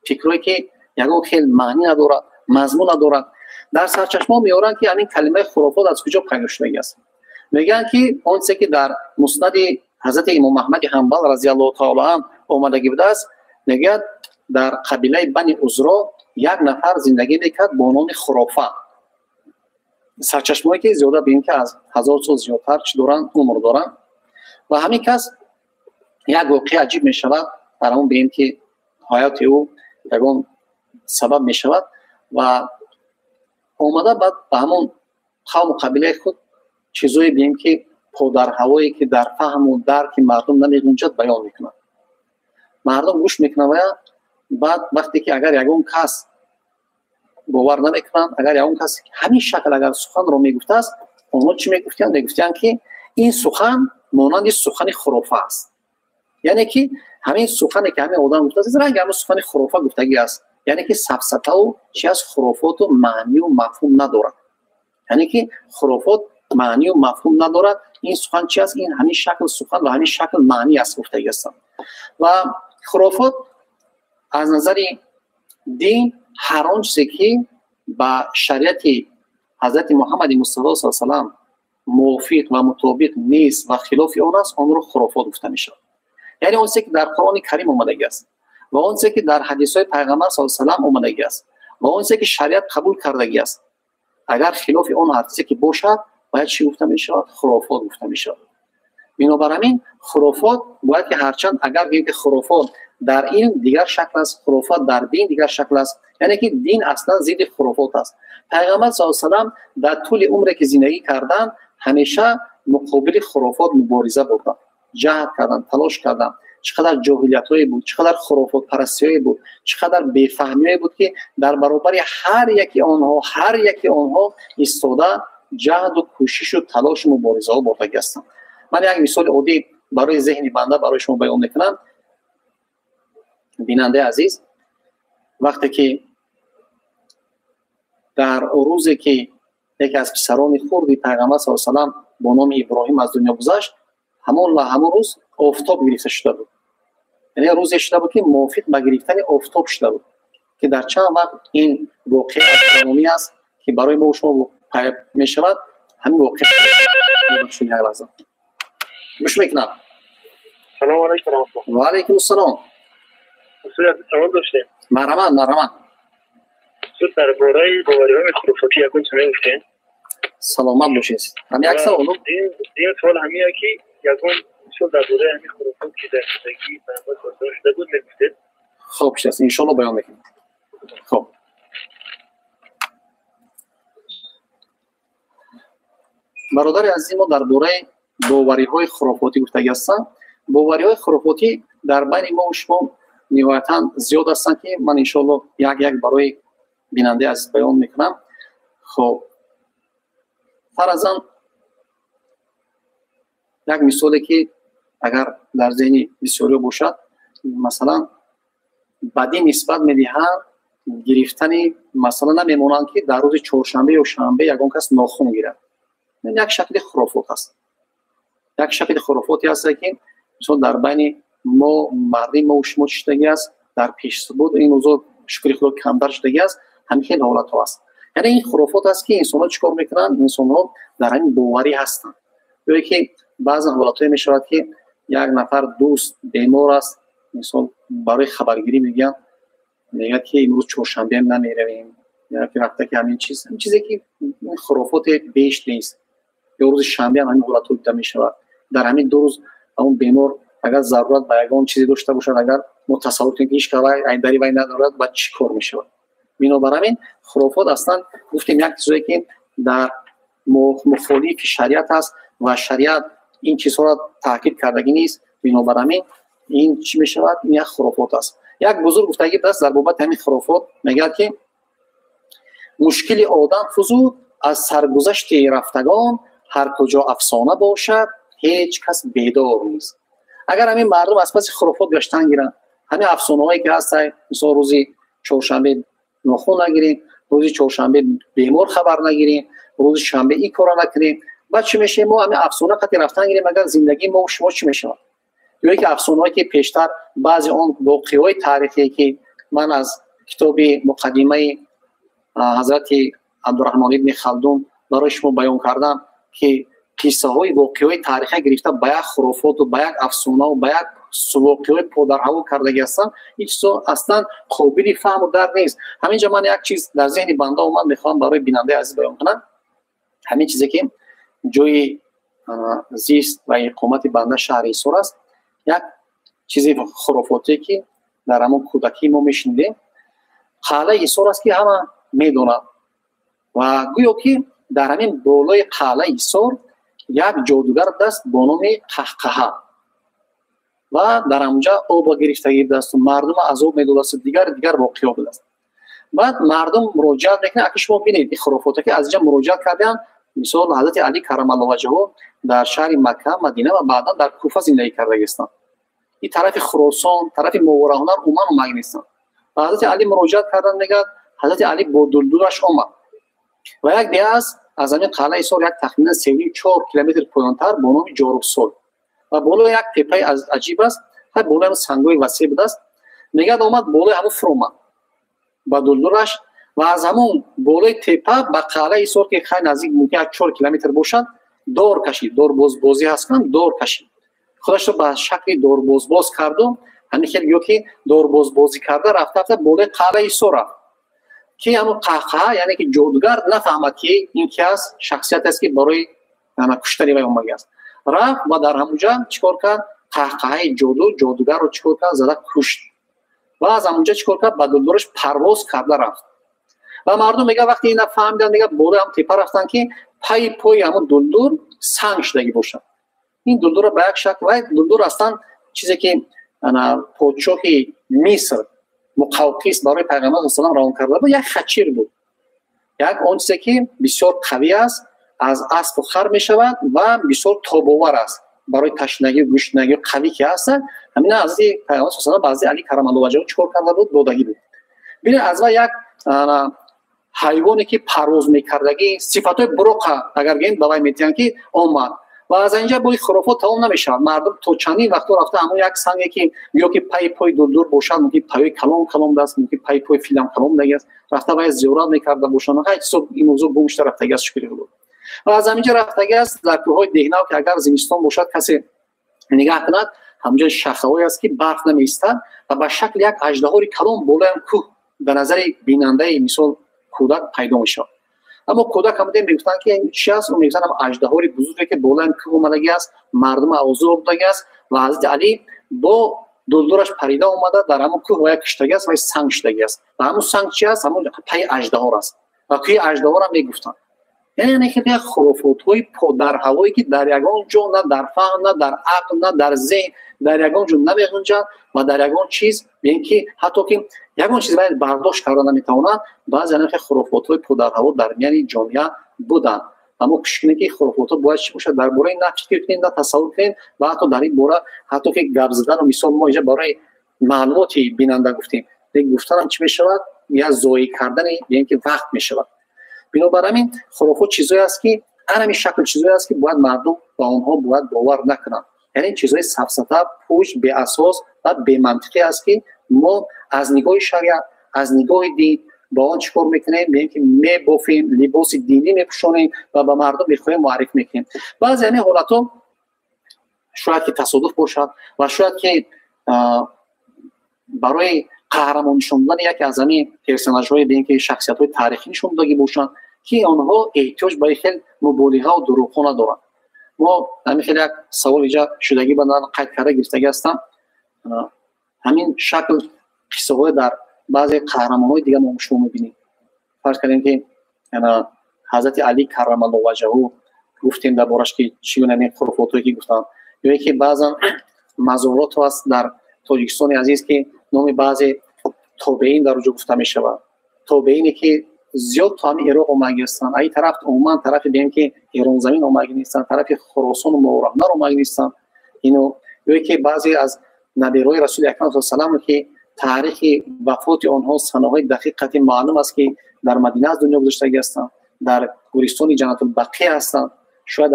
фикрҳое ки ягон хел маънӣ надорад, мазмун надорад. Дар сарчашмаҳо меоранд, ки ҳамин калимаи хурофот аз куҷо пайдо шудагӣ аст. Мегӯянд, ки он чизе ки дар муснади ҳазрати имом Аҳмади Ҳанбал разияллоҳу таоло анҳу омадагӣ будааст, мегӯяд дар қабилаи Бани Узро як нафар зиндагӣ мекард бо номи Хурофа. Сарчашмаҳое ки зиёда бинем, ки аз 1000 сол зиёдтар чӣ доранд, умр доранд. Ва ҳамин кас як воқеа аҷиб мешавад, дар ҳамон бинем, ки ҳаёти ӯ ягон сабаб мешавад ва омада баъд ба ҳамон қавму қабилаи худ чизое бинем, ки подарҳавое ки дар фаҳму дарки мардум намегунҷад, баён мекунад. Мардум гӯш мекунад ва баъд вақте ки агар ягон кас бовар намекунанд, агар ягон кас ҳамин шакл агар суханро мегуфтааст, онҳо чӣ мегуфтиянд? Мегуфтиянд, ки ин сухан монанди сухани хурофа аст. Яъне ки ҳамин сухане ки ҳамин одам гуфтааст, ранги ҳамин сухани хурофа гуфтагӣ аст. Яъне ки сафсатаву чи аст, хурофоту маънию мафҳум надорад. Яъне ки хурофот маънию мафҳум надорад. Ин сухан чи аст? Ин ҳамин шакл сухан ва ҳамин шакл маънӣ аст гуфтагӣ ҳастанд. Ва хурофот аз назари дин ҳар он чизе ки ба шариати ҳазрати Муҳаммади Мустафо с салам мувофиқ ва мутобиқ нест ва хилофи он аст, онро хурофот гуфта мешавад. Яъне он чизе ки дар Қуръони Карим омадагӣ аст ва он чизе ки дар ҳадисҳои пайғамбар с салам омадагӣ аст ва он чизе ки шариат қабул кардагӣ аст, агар хилофи он ҳар чизе ки бошад, бояд чӣ гуфта мешавад? Хурофот гуфта мешавад. Бинобар ҳамин хурофот бояд ки ҳарчанд агар гӯем, ки хурофот дар илм дигар шакл аст, хурофот дар дин дигар шакл аст. Яъне ки дин аслан зидди хурофот аст. Пайғамбар с салам дар тӯли умре ки зиндагӣ карданд, ҳамеша муқобили хурофот мубориза бурданд, ҷаҳд карданд, талош карданд. Чӣ қадар ҷоҳилиятҳое буд, чӣ қадар хурофотпарастиҳое буд, чӣ қадар бефаҳмиҳое буд, ки дар баробари ҳар яки онҳо, ҳар яки онҳо истода ҷаҳду кӯшишу талошу муборизаҳо бурдагӣ ҳастанд. Ман як мисоли оддӣ барои зеҳни банда барои шумо баён мекунам. Бинандаи азиз, вақте ки дар рӯзе ки яке аз писарони хурди пайғамбар с салам бо номи Иброҳим аз дунё гузашт, ҳамон рӯз офтоб гирифта шуда буд. Яъне рӯзе шуда буд, ки мувофиқ ба гирифтани офтоб шуда буд, ки дар чанд вақт ин воқеа астрономӣ аст, ки барои мо шумо мешавад ҳамин воқеа. Як лаҳза гӯш мекунам. Салому алайкум. Ва алайкум ассалом. Савол доштем. Марҳамат, марҳамат. Дар бораи бовариҳои хурофотӣ ягон чиз мегуфтем? Саломат бошед. Ҳам як савол. Дин савол ҳамия, ки ягон мисол дар бораи ҳамин хурофот, ки дар зиндагии пайғамбар шуда буд, мегуфтед? Хоб шудааст, иншоалло баён мекунем. Хоб, бародари азизи мо дар бораи бовариҳои хурофотӣ гуфтагӣ ҳастанд. Бовариҳои хурофотӣ дар байни мо шумо ниҳоятан зиёд ҳастанд, ки ман иншоалло як як барои бинандаи азиз баён мекунам. Хоб, фаразан як мисоле, ки агар дар зеҳни бисёриҳо бошад, масалан, ба дин нисбат медиҳанд гирифтани, масалан, намемонанд, ки дар рӯзи чоршанбе ё шанбе ягон кас нохун гирад. Як шакли хурофот аст, як шакли хурофоте аст, ки мисол дар байни мо мардими мо шумо чӣ шудагӣ аст, дар пешбуд, ин рӯзо шукри Худо камтар шудагӣ аст, ҳамин хел ҳолатҳо аст. Яъне ин хурофот аст, ки инсонҳо чӣ кор мекунанд? Инсонҳо дар ҳамин боварӣ ҳастанд. Ё ки баъзан ҳолатҳое мешавад, ки як нафар дӯст бемор аст, мисол барои хабаргирӣ мегӯянд, мегӯяд, ки имрӯз чоршанбеам намеравем, ки рафта ки ҳамин чиз, ҳамин чизе ки хурофоте беш нест. Ё рӯзи шанбеам ҳамин ҳолатҳо дида мешавад. Дар ҳамин 2 рӯз он бемор агар зарурат ба ягон чизе дошта бошад, агар мо тасаввур кунем, ки ҳеҷ кас дари вай надорад, ба чӣ кор мешавад? Бинобар ҳамин хурофот аслан гуфтем як чизое, ки дар мухолифи шариат аст ва шариат ин чизҳоро таъкид кардагӣ нест. Бинобар ҳамин ин чӣ мешавад? Ин як хурофот аст. Як бузург гуфтагӣ будааст дар бобати ҳамин хурофот, мегӯяд, ки мушкили одам фузуд аз саргузашти рафтагон, ҳар куҷо афсона бошад, ҳеҷ кас бедор нест. Агар ҳамин мардум аз паси хурофот гаштан гиранд, ҳамин афсонаҳое ки ҳастай, мисол рӯзи чоршанбе нохун нагирем, рӯзи чоршанбе бемор хабар нагирем, рӯзи шанбе ин корро накунем, баъд чӣ мешавем? Мо ҳамин афсона қати рафтан гирем, агар зиндагии мо шумо чӣ мешавад? Ё ки афсонаҳое ки пештар баъзе он воқеаҳои таърихие ки ман аз китоби муқаддимаи ҳазрати Абдураҳмон ибни Халдун барои шумо баён кардам, ки қиссаҳои воқеаҳои таърихия гирифта ба як хурофоту ба як афсонаву ба як воқеаҳои подарҳаво кардагӣ ҳастанд, ин чизҳо аслан қобили фаҳму дарк нест. Ҳамин ҷо ман як чиз дар зеҳни банда омад, мехоҳам барои бинандаи азиз баён кунам. Ҳамин чизе ки ҷои зист ва иқомати банда шаҳри Ҳисор аст, як чизи хурофотие ки дар ҳамон кӯдакии мо мешунидем, қалъаи Ҳисор аст, ки ҳама медонад, ва гӯё ки дар ҳамин болои қалъаи Ҳисор як ҷодугар будааст бо номи Қаҳқаҳа ва дар ҳамонҷа обо гирифтагӣ будааст, мардума азоб медодасту дигар дигар воқеаҳо будааст. Баъд мардум муроҷиат мекунанд. Аки шумо бинед, ин хурофоте ки аз инҷа муроҷиат карданд, мисол ҳазрати Али карамаллоҳу ваҷҳаҳу дар шаҳри Макка, Мадина ва баъдан дар Куфа зиндагӣ кардагистанд. Ин тарафи Хуросон, тарафи Мовараҳунар умуман омагӣ нестанд. Ба ҳазрати Али муроҷиат карданд, мегӯяд, ҳазрати Али бо дулдулаш омад ва як деҳа аст аз ҳамин қалъаи Ҳисор як тахминан 3,4 километр поёнтар бо номи Ҷорубсол ва болои як теппаи аҷиб аст, ҳар болои ҳамон сангҳои васеъ будааст. Мегӯяд, омад болои ҳамон фуромад ба дулдулаш ва аз ҳамон болои теппа ба қалъаи Ҳисор, ки хай наздик мумкин як 4 километр бошад, дор кашид. Дорбозбозӣ ҳаст кунам, дор кашид, худашро ба шакли дорбозбоз карду ҳамин хел гӯё ки дорбозбозӣ карда рафта рафта болои қалъаи Ҳисор рафт, ки ҳамон Қаҳқаҳа, яъне ки ҷодугар, нафаҳмад, ки ин ки аст, шахсият аст, ки барои куштани вай омагӣ аст. Рафт ва дар ҳамонҷа чӣ кор кард? Қаҳқаҳаи ҷоду ҷодугарро чӣ кор кард? Зада кушт ва аз ҳамонҷа чӣ кор кард? Ба дулдураш парвоз карда рафт. Ва мардум, мега, вақте ина фаҳмиданд, мега, болои ҳам теппа рафтанд, ки пайи пои ҳамон дулдур санг шудагӣ бошад. Ин дулдурро ба як шакл, вай дулдур аслан чизе ки подшоҳи Миср Муқавқис барои пайғамбар салам равон карда буд, як хачир буд, як он чизе ки бисёр қавӣ аст, аз аспу хар мешавад ва бисёр тобовар аст барои ташнагию гӯшнагию қавӣ ки ҳастанд. Ҳамина ҳазрати пайғамбар салам ба ҳазрати Али карамаллоҳу ваҷҳаҳу чӣ кор карда буд? Додагӣ буд. Бинед, аз вай як ҳайвоне ки парвоз мекардагӣ, сифатҳои буроқа агар гӯем, ба вай метиҳанд, ки омад. Ва аз инҷа бои хурофот тамом намешавад. Мардум то чандин вақтҳо рафта ҳамон як санге ки ё ки пайи пои дурдур бошад, мумкин паёи калон калон даст, мумкин пайи пои филам калон даги аст, рафта вай зиёрат мекарда бошанд. Ҳай чизо ин мавзӯъ гум шуда рафтаги аст, шукри Худо. Ва аз ҳаминҷа рафтаги аст дар кӯҳҳои Деҳнав, ки агар зимистон бошад, касе нигаҳ кунад, ҳамҷо шахаҳое аст, ки барф намеистад ва ба шакли як аждаҳори калон болоям кӯҳ ба назари бинандаи, мисол, кӯдак пайдо мешавад. Аммо кӯдак ҳам мегуфтанд, ки чи аст? Мегуфтанд, ҳам аждаҳори бузурге ки болоям кӯҳ омадагӣ аст, мардума озор додагӣ аст ва ҳазрати Алӣ бо дулдураш парида омада дар ҳамон кӯҳ ва як киштагӣ аст ва санг шудагӣ аст. Ва ҳамон санг чи аст? Ҳамон пайи аждаҳор аст ва кӯҳи аждаҳорам мегуфтанд. Яъне хеле хурофотҳои подарҳавое, ки дар ягон ҷо на дар фаҳм, на дар ақл, на дар зеҳн дар ягон ҷо намеғунҷад ва дар ягон чиз бин ки ҳатто ки ягон чиз вай бардошт карда наметавонад. Баъзе ана хурофотҳои подарҳаво дар миёни ҷомеа буданд. Аммо кӯшиш кунем, ки хурофотҳо бояд чӣ бошад, дар бораи на фикр кунем, на тасаввур кунем ва ҳатто дар ин бора ҳатто ки гап задану, мисол, мо инҷа барои маълумоти бинанда гуфтем, лекин гуфтанам чӣ мешавад? Я зоӣ кардани ин ки вақт мешавад. Бинобар ҳамин хурофот чизое аст, ки ҳамин шакл чизое аст, ки бояд мардум ба онҳо бояд бовар накунанд. Яъне чизҳои сафсата, пуч, беасос ва бемантиқӣ аст, ки мо аз нигоҳи шариат, аз нигоҳи дин ба он чӣ кор мекунем? Меем ки мебофем, либоси динӣ мепӯшонем ва ба мардум мехоҳем муарриф мекунем. Баъзе ҳамин ҳолатҳо шояд ки тасодуф бошад ва шояд ки барои қаҳрамон нишон додани яке аз ҳамин персонажҳои, бигем ки шахсиятҳои таърихӣ нишон додагӣ бошанд, ки онҳо эҳтиёҷ ба хел муболиғаву дурӯғҳо надоранд. Мо ҳамин хел як савол иҷа шудагӣ ба қайд карда гирифтагӣ ҳастам. Ҳамин шакл қиссаҳое дар баъзе қаҳрамонҳои дига мо шумо мебинем. Фарз кардем, ки ҳазрати Али каррамаллоҳу ваҷҳаҳу гуфтем дар бораш, ки чӣ гуна ҳамин хурофотҳое ки гуфтанд, ё ки баъзан мазорото аст дар Тоҷикистони азиз, ки номи баъзе тобеин дар оҷо гуфта мешавад, тобеине ки зиёд то ҳамин Ироқ омагӣ ҳастанд, аи тараф умуман тарафи бигем ки Эронзамин омагӣ нестанд, тарафи Хуросону Мовароуннаҳр омагӣ нестанд ино, ё ки баъзе аз набераҳои Расули Акрам салам, ки таърихи вафоти онҳо санаҳои дақиқ қатъи маълум аст, ки дар Мадина аз дунё гузаштагӣ ҳастанд, дар гӯристони Ҷаннатулбақия ҳастанд. Шояд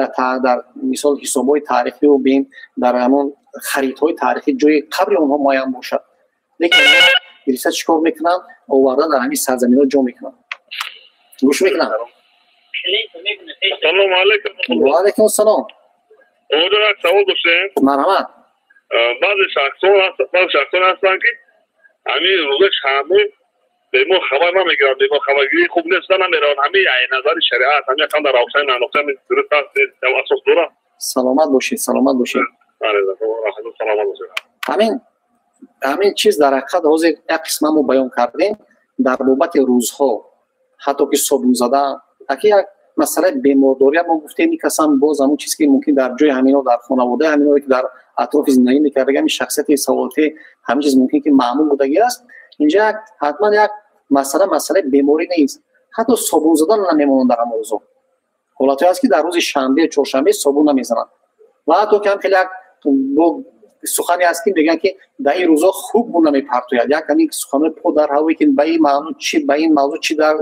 дар мисол ҳисобҳои таърихӣ бинем, дар ҳамон харитҳои таърихӣ ҷои қабри онҳо муайян бошад, лекин гирифта чӣ кор мекунанд? Оварда дар ҳамин сарзаминҳо ҷо мекунанд. Гӯш мекунам. Салому алайкум. Ва алайкум ассалом. Ода як савол доштем. Марҳамат. Баъзе шахсон ҳастанд, ки ҳамин рӯза шанбе бемор хабар намегиранд, бемор хабаргирии хуб нест, намераванд. Ҳамин назари шариат ҳамин якам дар равшани нанохта дуруст аст, асос дорад? Саломат бошед, саломат бошед. Саломат бошед. Ҳамин чиз дар ҳақиқат ҳозир як қисма мо баён кардем дар бобати рӯзҳо, ҳатто ки собун задан, аки як масъалаи бемордория мо гуфтем, ин касам боз ҳамон чиз ки мумкин дар ҷои ҳамино, дар хонаводаи ҳамино, ки дар атрофи зиндагӣ мекардаги, ҳамин шахсияти саволотӣ, ҳамин чиз мумкин ки маъмул будагӣ аст. Инҷа ҳатман як масъала, масъалаи беморӣ нест. Ҳатто собун задан намемонанд дар ҳамон рӯзо. Ҳолатҳое аст, ки дар рӯзи шанбе, чоршанбе собун намезананд. Ва ҳатто ки ҳам хеле як сухане аст, ки мегӯянд, ки дар ин рӯзо хуб бу намепартояд. Як ҳамин суханои по дар ҳавое, ки ба ин маъно чи, ба ин мавзӯъ чи дар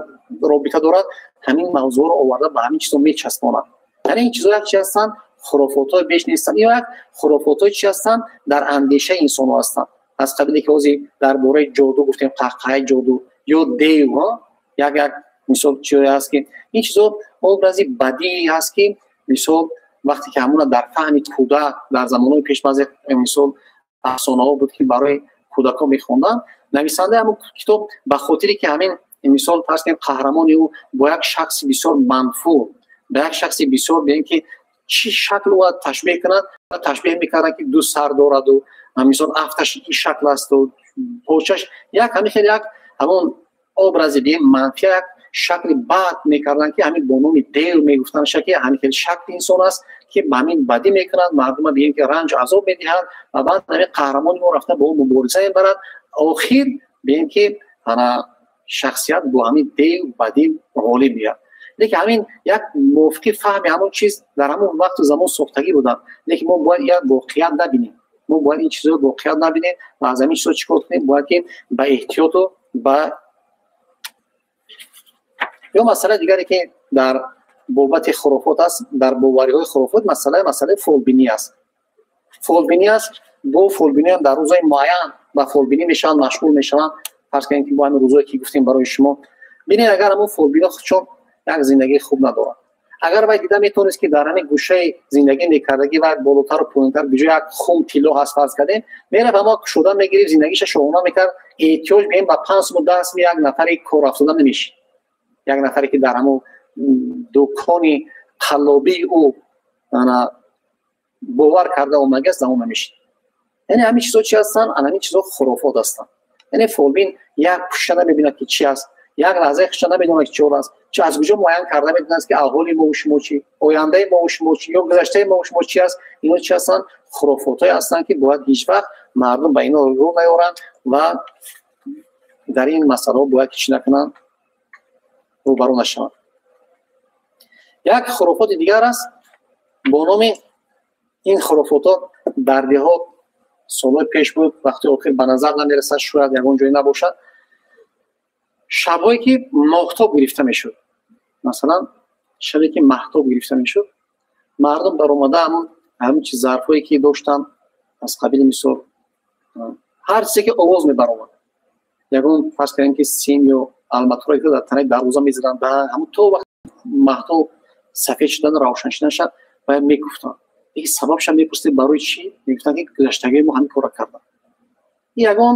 робита дорад, ҳамин мавзӯъро оварда ба ҳамин чизо мечаспонанд. Яъне ин чизо як чи ҳастанд? Хурофотҳои беш нестанд. Ё як хурофотҳои чи ҳастанд? Дар андешаи инсонҳо ҳастанд. Аз қабиле ки ҳозир дар бораи ҷоду гуфтем, қаҳқаҳаи ҷоду ё дев, як мисол чиое ҳаст, ки ин чизо образи бадии ҳаст, ки мисол вақте ки ҳамона дар фаҳми кӯдак дар замонҳои пеш баъзе мисол афсонаҳо буд, ки барои кӯдакҳо мехонданд, нависандаи ҳамон китоб ба хотире ки ҳамин мисол фарз кунем қаҳрамони ӯ бо як шахси бисёр манфур, ба як шахси бисёр бигӯем ки чӣ шакл ӯ ташбеҳ кунад, ташбеҳ мекарданд, ки ду сар дораду мисол афташ ин шакл асту почаш як ҳамин хеле як ҳамон образи бигӯем манфия, як шакли бад мекарданд, ки ҳамин бо номи дев мегуфтанд, ки ҳамин хеле шакли инсон аст, ки ба ҳамин бадӣ мекунад, мардума бигӯем ки ранҷу азоб медиҳад. Ва баъд ҳамин қаҳрамони мо рафта бо ӯ мубориза мебарад. Охир бигӯем ки ана шахсият бо ҳамин дев бадӣ ғолиб меяд. Лекин ҳамин як мувофиқи фаҳми ҳамон чиз дар ҳамон вақту замон сохтагӣ буданд. Лекин мо бояд як воқеият набинем, мо бояд ин чизро воқеият набинем ва аз ҳамин чизо чӣ кор кунем? Бояд ки ба эҳтиёту ба ё масъалаи дигаре, ки дар бобати хурофот аст, дар бовариҳои хурофот, масъалаи фолбинӣ аст. Фолбинӣ аст, бо фолбиниам дар рӯзҳои муайян ба фолбинӣ мешаванд, машғул мешаванд. Фарз кунем, ки бо ҳамин рӯзое ки гуфтем барои шумо, бинед, агар ҳамон фолбино чун як зиндагии хуб надорад, агар вай дида метавонист, ки дар ҳамин гӯшаи зиндагӣ мекардагӣ вай болотару поёнтар биҷои як хум тилло ҳаст, фарз кардем, мерафт ҳама кушода мегирифт, зиндагиша шоҳона мекард, эҳтиёҷ беем ба 5 суму 10 сум як нафаре корафтода намешид. Як нафаре ки дар ҳамон дукони қаллобии ӯ бовар карда омадагиаст, давом намешид. Яъне ҳамин чизо чи ҳастанд? Ҳамин чизо хурофот ҳастанд. Яъне фолбин як пушта намебинад, ки чи аст, як лаҳзаи хушта намедонад, ки чор аст, чи аз куҷо муайян карда метавонад, ки аҳволи мову шумо чи, ояндаи мову шумо чи ё гузаштаи мову шумо чи аст. Ино чи ҳастанд? Хурофотҳое ҳастанд, ки бояд ҳеҷ вақт мардум ба ино рӯ наёранд ва дар ин масъалаҳо бояд ки чӣ накунанд? Рӯбарӯ нашаванд. Як хурофоти дигар аст бо номи ин хурофотҳо дар деҳот солҳои пеш буд, вақти охир ба назар намерасад, шояд ягон ҷое набошад. Шабҳое ки моҳтоб гирифта мешуд, масалан шабе ки маҳтоб гирифта мешуд, мардум баромада ҳамин чиз зарфҳое ки доштанд, аз қабили мисол ҳар чизе ки овоз мебаромад, ягон фарз кардем ки сим ё алматуре ки дар танаи дарвоза мезаданд, ҳамон то вақт маҳтоб сафед шудан, равшан шудан шаб бояд мекуфтанд. Лекин сабабша мепурсидем, барои чӣ? Мегуфтанд, ки гузаштагии мо ҳамин корро карданд. Ин ягон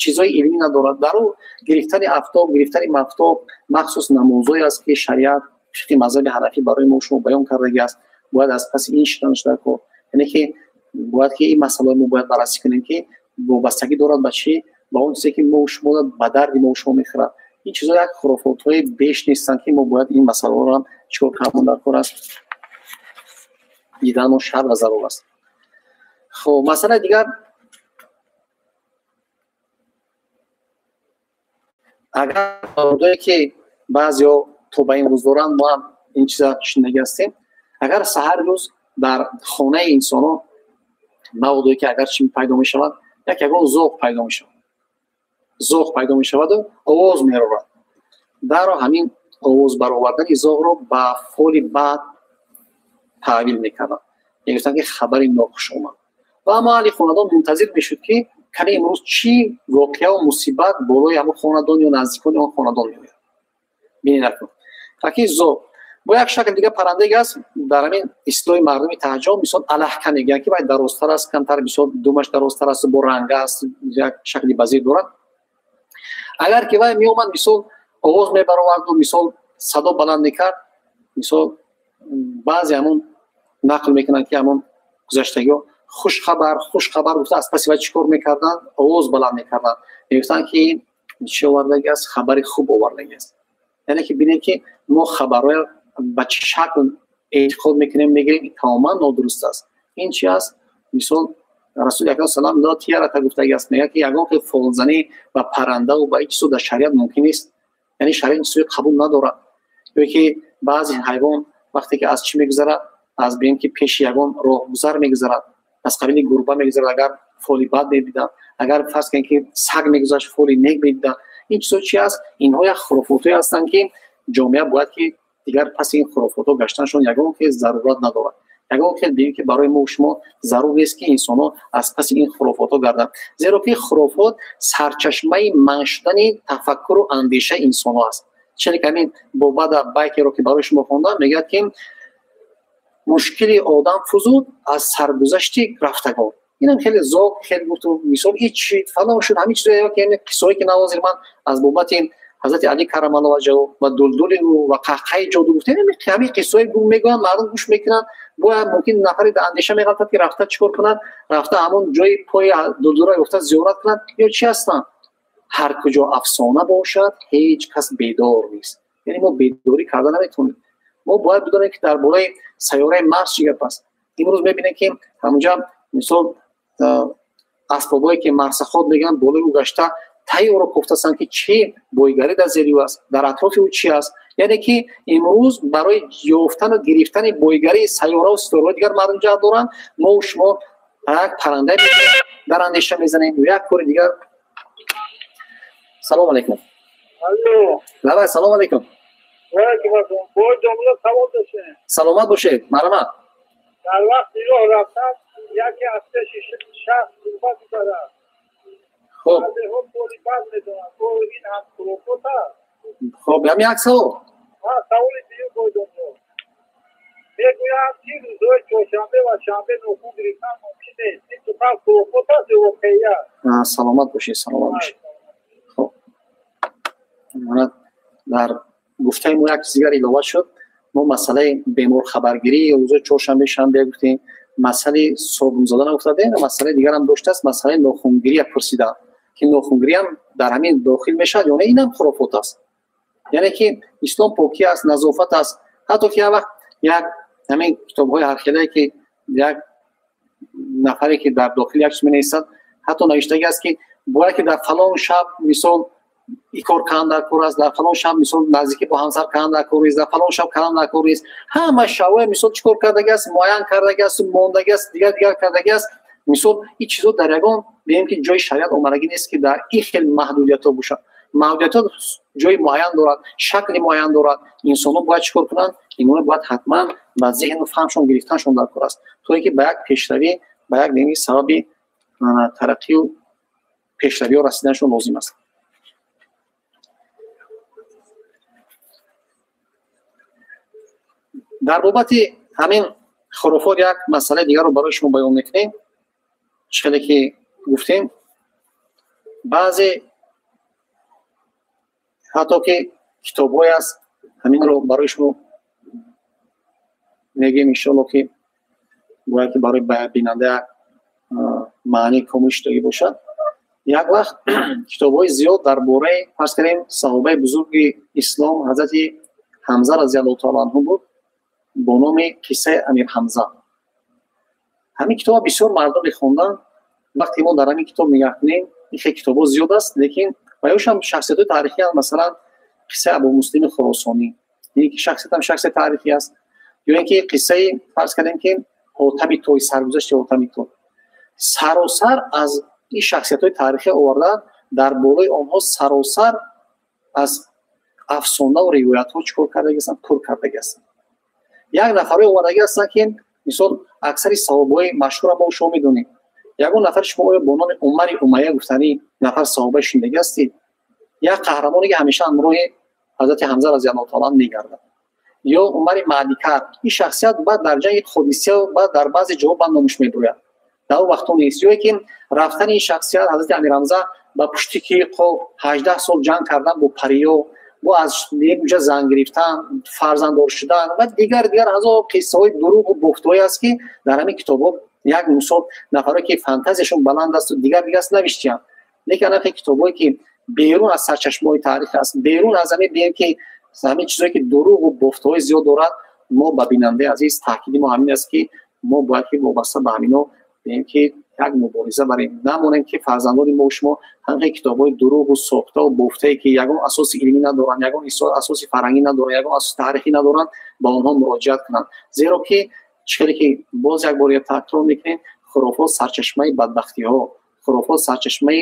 чизҳои илмӣ надорад. Дар ӯ гирифтани афтоб, гирифтани мафтоб махсус намозое аст, ки шариат, фиқҳи мазҳаби ҳанафӣ барои мо шумо баён кардагӣ аст. Бояд аз паси ин шидан шуда кор. Яъне ки бояд ки ин масъаларо мо бояд баррасӣ кунем, ки вобастагӣ дорад ба чӣ? Ба он чизе ки мо шумо ба дарди мо шумо мехӯрад. Ин чизҳо як хурофотҳои беш нестанд, ки мо бояд ин масъалаҳоро ҳам чикор кардан дар кор аст, дидану шарт ва зарур аст. Хуб, масъалаи дигар, агар мавридое ки баъзеҳо то ба ин рӯз доранд, мо ҳам ин чиза шунидагӣ ҳастем, агар саҳари рӯз дар хонаи инсонҳо маводое ки агар чӣ пайдо мешавад, як ягон зоғ пайдо мешавад, зоғ пайдо мешаваду овоз мерорад, даро ҳамин овоз баровардани зоғро ба фоли бад таъвил мекарданд, мегуфтанд ки хабари нохуш омад. Ва аммо аҳли хонадон мунтазир мешуд, ки кани имрӯз чӣ воқеаву мусибат болои ҳамон хонадон ё наздикони он хонадон меояд. Бинед акнун таки зоғ бо як шакл дига паррандаег аст дар ҳамин истилоҳи мардуми таҳҷом, мисол алаҳка мегӯянд, ки вай дарозтар аст, камтар, мисол думаш дарозтар аст, бо ранга аст, як шакли базир дорад. Агар ки вай меомад, мисол овоз мебароварду, мисол садо баланд мекард, мисол баъзе ҳамон нақл мекунанд, ки ҳамон гузаштагиҳо хушхабар, хушхабар гуфта аз паси вай чӣ кор мекарданд? Овоз баланд мекарданд, мегуфтанд ки чӣ овардаги аст? Хабари хуб овардаги аст. Яъне ки бинед, ки мо хабарҳоя ба чӣ шакл эътиқод мекунем, мегирем, тамоман нодуруст аст. Ин чи аст? Мисол Расули акрам салам ла тиярата гуфтаги аст, мегӯяд ки ягон хел фолзанӣ ба паррандаву ба ин чизо дар шариат мумкин нест, яъне шариат ин чизои қабул надорад. Ё ки баъзе ҳайвон вақте ки аз чӣ мегузарад, аз бинем ки пеши ягон роҳгузар мегузарад, аз қабили гурба мегузарад, агар фоли бад мебиданд, агар фарз кунем ки саг мегузашт, фоли нек мебиданд. Ин чизо чи аст? Инҳо як хурофотҳое ҳастанд, ки ҷомеа бояд ки дигар паси ин хурофотҳо гаштанашон ягон хел зарурат надорад. Ягон хел бинем ки барои мо шумо зарур нест, ки инсонҳо аз паси ин хурофотҳо гарданд, зеро ки хурофот сарчашмаи манъ шудани тафаккуру андешаи инсонҳо аст. Чине ки ҳамин бобада байкеро ки барои шумо хондам, мегӯяд ки мушкили одам фузуд аз саргузашти рафтагон. Инам хеле зоғ, хеле гуфту, мисол ҳеч шид, фалон шуд, ҳамин чизое ки қиссаҳое ки навозир ман аз бобати ҳазрати Али карамаллоҳу ваҷҳаҳу ва дулдули ӯ ва қаҳқаи ҷоду гуфтем, ҳамин қиссаҳое мегӯянд, мардум гӯш мекунанд. Бояд мумкин нафаре дар андеша меғалтад, ки рафта чӣ кор кунад, рафта ҳамон ҷои пои дулдула ёфта зиёрат кунад ё чӣ ҳастанд. Ҳар куҷо афсона бошад, ҳеҷ кас бедор нест. Яъне мо бедорӣ карда наметавонем. Мо бояд бидонем, ки дар бораи сайёраи Марс чӣ гап аст. Имрӯз мебинем, ки ҳамонҷа мисол асбобое ки марсаход мегӯянд, болои ӯ гашта таи ӯро кофтастанд, ки чӣ бойгарӣ дар зери ӯ аст, дар атрофи ӯ чӣ аст. Яъне ки имрӯз барои ёфтану гирифтани бойгарии сайёраву ситораҳои дигар мардум ҷаҳд доранд. Мо шумо як парранда дар андеша мезанем ё як кори дигар. Салом алейкум. Лабай, салом алейкум. Саломат бошед, марҳамат. Дар вақти роҳ рафтан яке аз пеши шахс гурба мебарад. Хуб. Баъзеҳо фоли бад медонанд. Ин ҳам хурофот аст. Хуб, ҳам як савол. Саволи дуюм, бойдонло. Мегӯянд, ки рӯзҳои чоршанбе ва шанбе нохун гирифтан мумкин нест. Ин сухан хурофот аст ё воқеият? Саломат бошед, саломат бошед. Хуб, дар гуфтаи мо як чиз дигар илова шуд. Мо масъалаи беморхабаргирӣ рӯзҳои чоршанбе шанбе гуфтем, масъалаи собунзода нагуфтадем, масъалаи дигарам доштааст, масъалаи нохунгирия пурсидаам, ки нохунгириам дар ҳамин дохил мешавад ё не. Инам хурофот аст. Яъне ки ислом покӣ аст, назофат аст. Ҳатто ки як вақт як ҳамин китобҳои ҳархелае ки як нафаре ки дар дохили як чиз менависад, ҳатто навиштагӣ аст, ки бояд ки дар фалон шаб мисол ин кор кардан дар кор аст, дар фалон шаб мисол наздикӣ бо ҳамсар кардан дар кор нест, дар фалон шаб кардан дар кор нест. Ҳама шабҳоя мисол чӣ кор кардаги аст, муайян кардаги аст, мондаги аст, дигар дигар кардаги аст. Мисол ин чизо дар ягон бигем ки ҷои шариат омадагӣ нест, ки дар ин хел маҳдудиятҳо бошад. Маҳдудиятҳо ҷои муайян дорад, шакли муайян дорад. Инсонҳо бояд чӣ кор кунанд? Инҳоро бояд ҳатман ба зеҳну фаҳмшон гирифтаншон дар кор аст, то ин ки ба як пешравӣ, ба як бигем сабаби тараққию пешравиҳо расиданашон лозим аст. Дар бобати ҳамин хурофот як масъалаи дигарро барои шумо баён мекунем. Чӣ хеле ки гуфтем, баъзе ҳатто ки китобҳое аст, ҳаминро барои шумо мегӯем, иншоалло, ки бояд ки барои бинанда як маънии комил шудагӣ бошад. Як вақт китобҳои зиёд дар бораи, фарз кардем, саҳобаи бузурги ислом ҳазрати Ҳамза разиаллоҳу таала анҳу буд, бо номи қиссаи Амир Ҳамза. Ҳамин китоба бисёр мардум мехонданд. Вақте мо дар ҳамин китоб нигаҳ кунем, ин хел китобҳо зиёд аст, лекин ваёшам шахсиятҳои таърихӣ ҳаст. Масалан, қиссаи Абумуслими Хуросонӣ, ин ки шахсиятам шахсияти таърихӣ аст, ё ин ки қиссаи, фарз кардем, ки Ҳотами Той, саргузашти Ҳотами Той, саросар аз ин шахсиятҳои таърихӣ оварда, дар болои онҳо саросар аз Афсонаву ривоятҳо чӣ кор кардаги ҳастанд? Пур кардаги ҳастанд. Як нафарое омадаги ҳастанд, ки мисол аксари саҳобаҳои машҳура мо шумо медонем. Ягон нафар шумо оё бо номи Умари Умайя гуфтани нафар саҳоба шунидаги ҳастед? Як қаҳрамоне, ки ҳамеша ҳамроҳи ҳазрати Ҳамза разиаллоҳу таала анҳу мегардад, ё Умари Маъдикар. Ин шахсият баъд дар ҷанги Қодисия, баъд дар баъзе ҷоҳо баъд номуш мебуряд, дар он вақтҳо нест. Ё ки рафтани ин шахсият, ҳазрати Амирҳамза, ба пушти ки қоф 18 сол ҷанг кардан бо париё, бо аз уҷа зан гирифтан, фарзанддор шудан ва дигар дигар ҳазор қиссаҳои дурӯғу бофтҳое аст, ки дар ҳамин китобҳо як мисол нафаре ки фантазияшон баланд асту дигар дигар аст, навиштиянд. Лекин анаки китобҳое, ки берун аз сарчашмаҳои таърих аст, берун аз ҳамин бием, ки ҳамин чизое ки дурӯғу бофтҳои зиёд дорад, мо ба бинандаи азиз таъкиди мо ҳамин аст, ки мо бояд ки вобаста ба ҳамино бием, ки як мубориза барем, намонем, ки фарзандони мо шумо ҳамин китобҳои дурӯғу сохтаву бофтае, ки ягон асоси илмӣ надоранд, ягон асоси фарҳангӣ надоранд, ягон асоси таърихӣ надоранд, ба онҳо муроҷиат кунанд. Зеро ки чӣ хеле ки боз як бор такрор мекунем, хурофот сарчашмаи бадбахтиҳо, хурофот сарчашмаи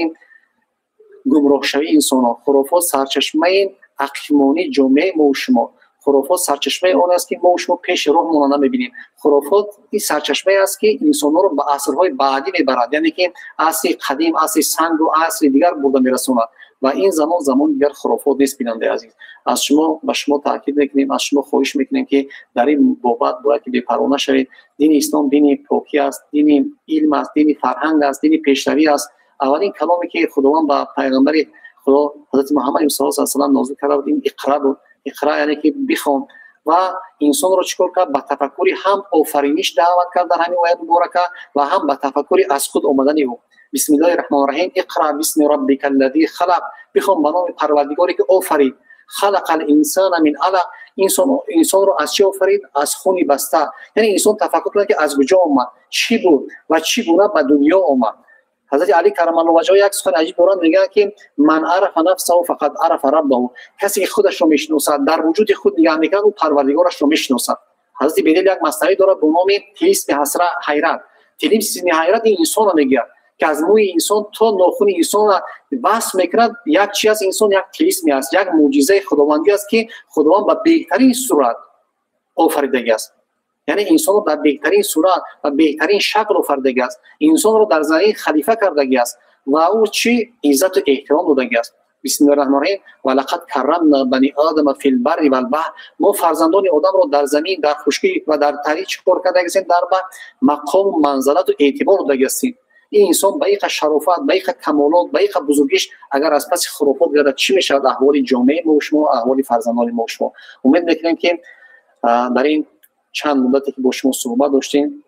гумроҳшавии инсонҳо, хурофот сарчашмаи ақимонии ҷомеаи мову шумо, хурофот сарчашмаи он аст, ки мо шумо пеши роҳмонро намебинем. Хурофот ин сарчашмае аст, ки инсонҳоро ба асрҳои баъдӣ мебарад, яъне ки асри қадим, асри сангу асри дигар бурда мерасонад. Ва ин замон замони дигар хурофот нест. Бинандаи азиз, аз шумо ба шумо таъкид мекунем, аз шумо хоҳиш мекунем, ки дар ин бобат бояд ки бепарво нашавед. Дини ислом дини покӣ аст, дини илм аст, дини фарҳанг аст, дини пешравӣ аст. Аввалин каломе, ки Худованд ба пайғамбари Худо ҳазрати Муҳаммад саллаллоҳу алайҳи васаллам нозил карда буд, ин иқра буд. Иқра яъне ки бихон. Ва инсонро чӣ кор кард? Ба тафаккури ҳам офариниш даъват кард дар ҳамин оят муборака ва ҳам ба тафаккури аз худ омадани ӯ. Бисмиллоҳи раҳмони раҳим, иқра бисми раббика аллази халақ. Бихон ба номи Парвардигоре, ки офарид. Халақал инсана мин алақ. Инсонро аз чӣ офарид? Аз хуни баста. Яъне инсон тафаккур кунад, ки аз куҷо омад, чӣ буд ва чӣ гуна ба дунё омад. Ҳазрати Али карамаллоҳу ваҷҳаҳу як сухани аҷиб доранд, мегӯянд, ки ман арафа нафсаҳу фақад арафа раббаҳу. Касе ки худашро мешиносад, дар вуҷуди худ нигаҳ мекунад, ӯ Парвардигорашро мешиносад. Ҳазрати Бедил як маснавӣ дорад бо номи Тилисми ҳасра ҳайрат. Тилисми ҳайрат ин инсонро мегӯяд, ки аз мӯи инсон то нохуни инсонро васф мекунад. Як чи аст инсон? Як тилисме аст, як мӯъҷизаи худовандӣ аст, ки Худованд ба беҳтарин сурат офаридагӣ аст. Яъне инсонро дар беҳтарин сурат ва беҳтарин шакл офаридагӣ аст, инсонро дар замин халифа кардагӣ аст ва ӯ чӣ иззату эҳтиром додагӣ аст. Бисмиллоҳи раҳмони раҳим, ва лақад каррамна бани одама фил барри вал баҳр. Мо фарзандони одамро дар замин, дар хушкӣ ва дар тарӣ чӣ кор кардагӣ ҳастем? Дар баҳр мақому манзалату эътибор додагӣ ҳастем. Ин инсон ба иқа шарофат, ба иқа камолот, ба иқа бузургиш агар аз паси хурофот гардад, чӣ мешавад аҳволи ҷомеаи мо шумо, аҳволи фарзандони мо шумо? Умед мекунем, ки дар ин чанд муддате, ки бо шумо суҳбат доштем,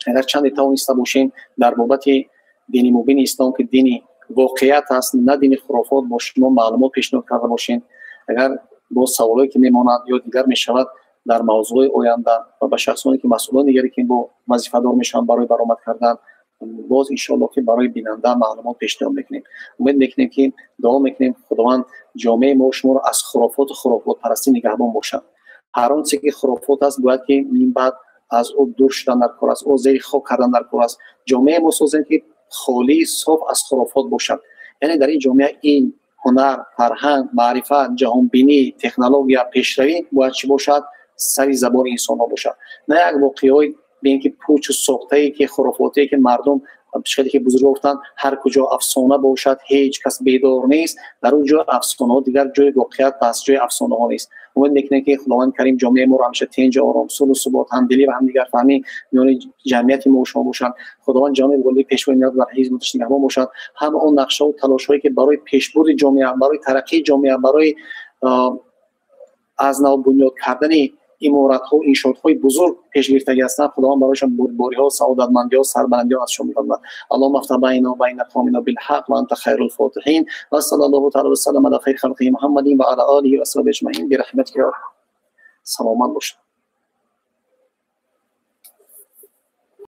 агар чанде тавониста бошем, дар бобати дини мубини ислом, ки дини воқеият аст, на дини хурофот, бо шумо маълумот пешниҳод карда бошем. Агар боз саволое ки мемонад ё дигар мешавад, дар мавзӯъҳои оянда ва ба шахсоне ки масъулони дигаре ки бо вазифадор мешаванд барои баромад кардан, боз иншоалло ки барои бинанда маълумот пешниҳод мекунем. Умед мекунем, ки дуо мекунем, Худованд ҷомеаи мо шуморо аз хурофоту хурофотпарастӣ нигаҳбон бошад. Ҳар он чизе ки хурофот аст, бояд ки минбаъд аз ӯ дур шудан дар кор аст, ӯ зери хок кардан дар кор аст. Ҷомеаи мо созем, ки холӣ, соф аз хурофот бошад. Яъне дар ин ҷомеа ин ҳунар, фарҳанг, маърифат, ҷаҳонбинӣ, технология, пешравӣ бояд чӣ бошад? Сари забони инсонҳо бошад, на як воқеаҳои бин ки пучу сохтае, ки хурофотие, ки мардум хеле ки бузург гуфтанд: ҳар куҷо афсона бошад, ҳеҷ кас бедор нест. Дар он ҷо афсонаҳо дигар ҷои воқеият аст, ҷои афсонаҳо нест. Умед мекунем, ки Худованд Карим ҷомеаи моро ҳамеша тинҷу ором, сулҳу субот, ҳамдилӣ ва ҳамдигарфаҳмӣ миёни ҷамъияти мо шумо бошад. Худованд ҷониби волии пешвои миллат дар ҳифз нигаҳбон бошад. Ҳам он нақшаву талошҳое, ки барои пешбурди ҷомеа, барои тараққии ҷомеа, барои аз нав бунёд кардани иморатҳо, иншоотҳои бузург пеш гирифтагӣ ҳастанд, Худованд барояшон бурдбориҳо, саодатмандиҳо, сарбаландиҳо аз шумо мекунад. Аллоҳумма афтаҳ байна ва байна қавмина билҳақ ва анта хайрул фотиҳин. Ва саллаллоҳу таала ва саллам ала хайри халқиҳи Муҳаммадин ва ала олиҳи ва асҳобиҳи аҷмаин бирахматика. Саломат бошед.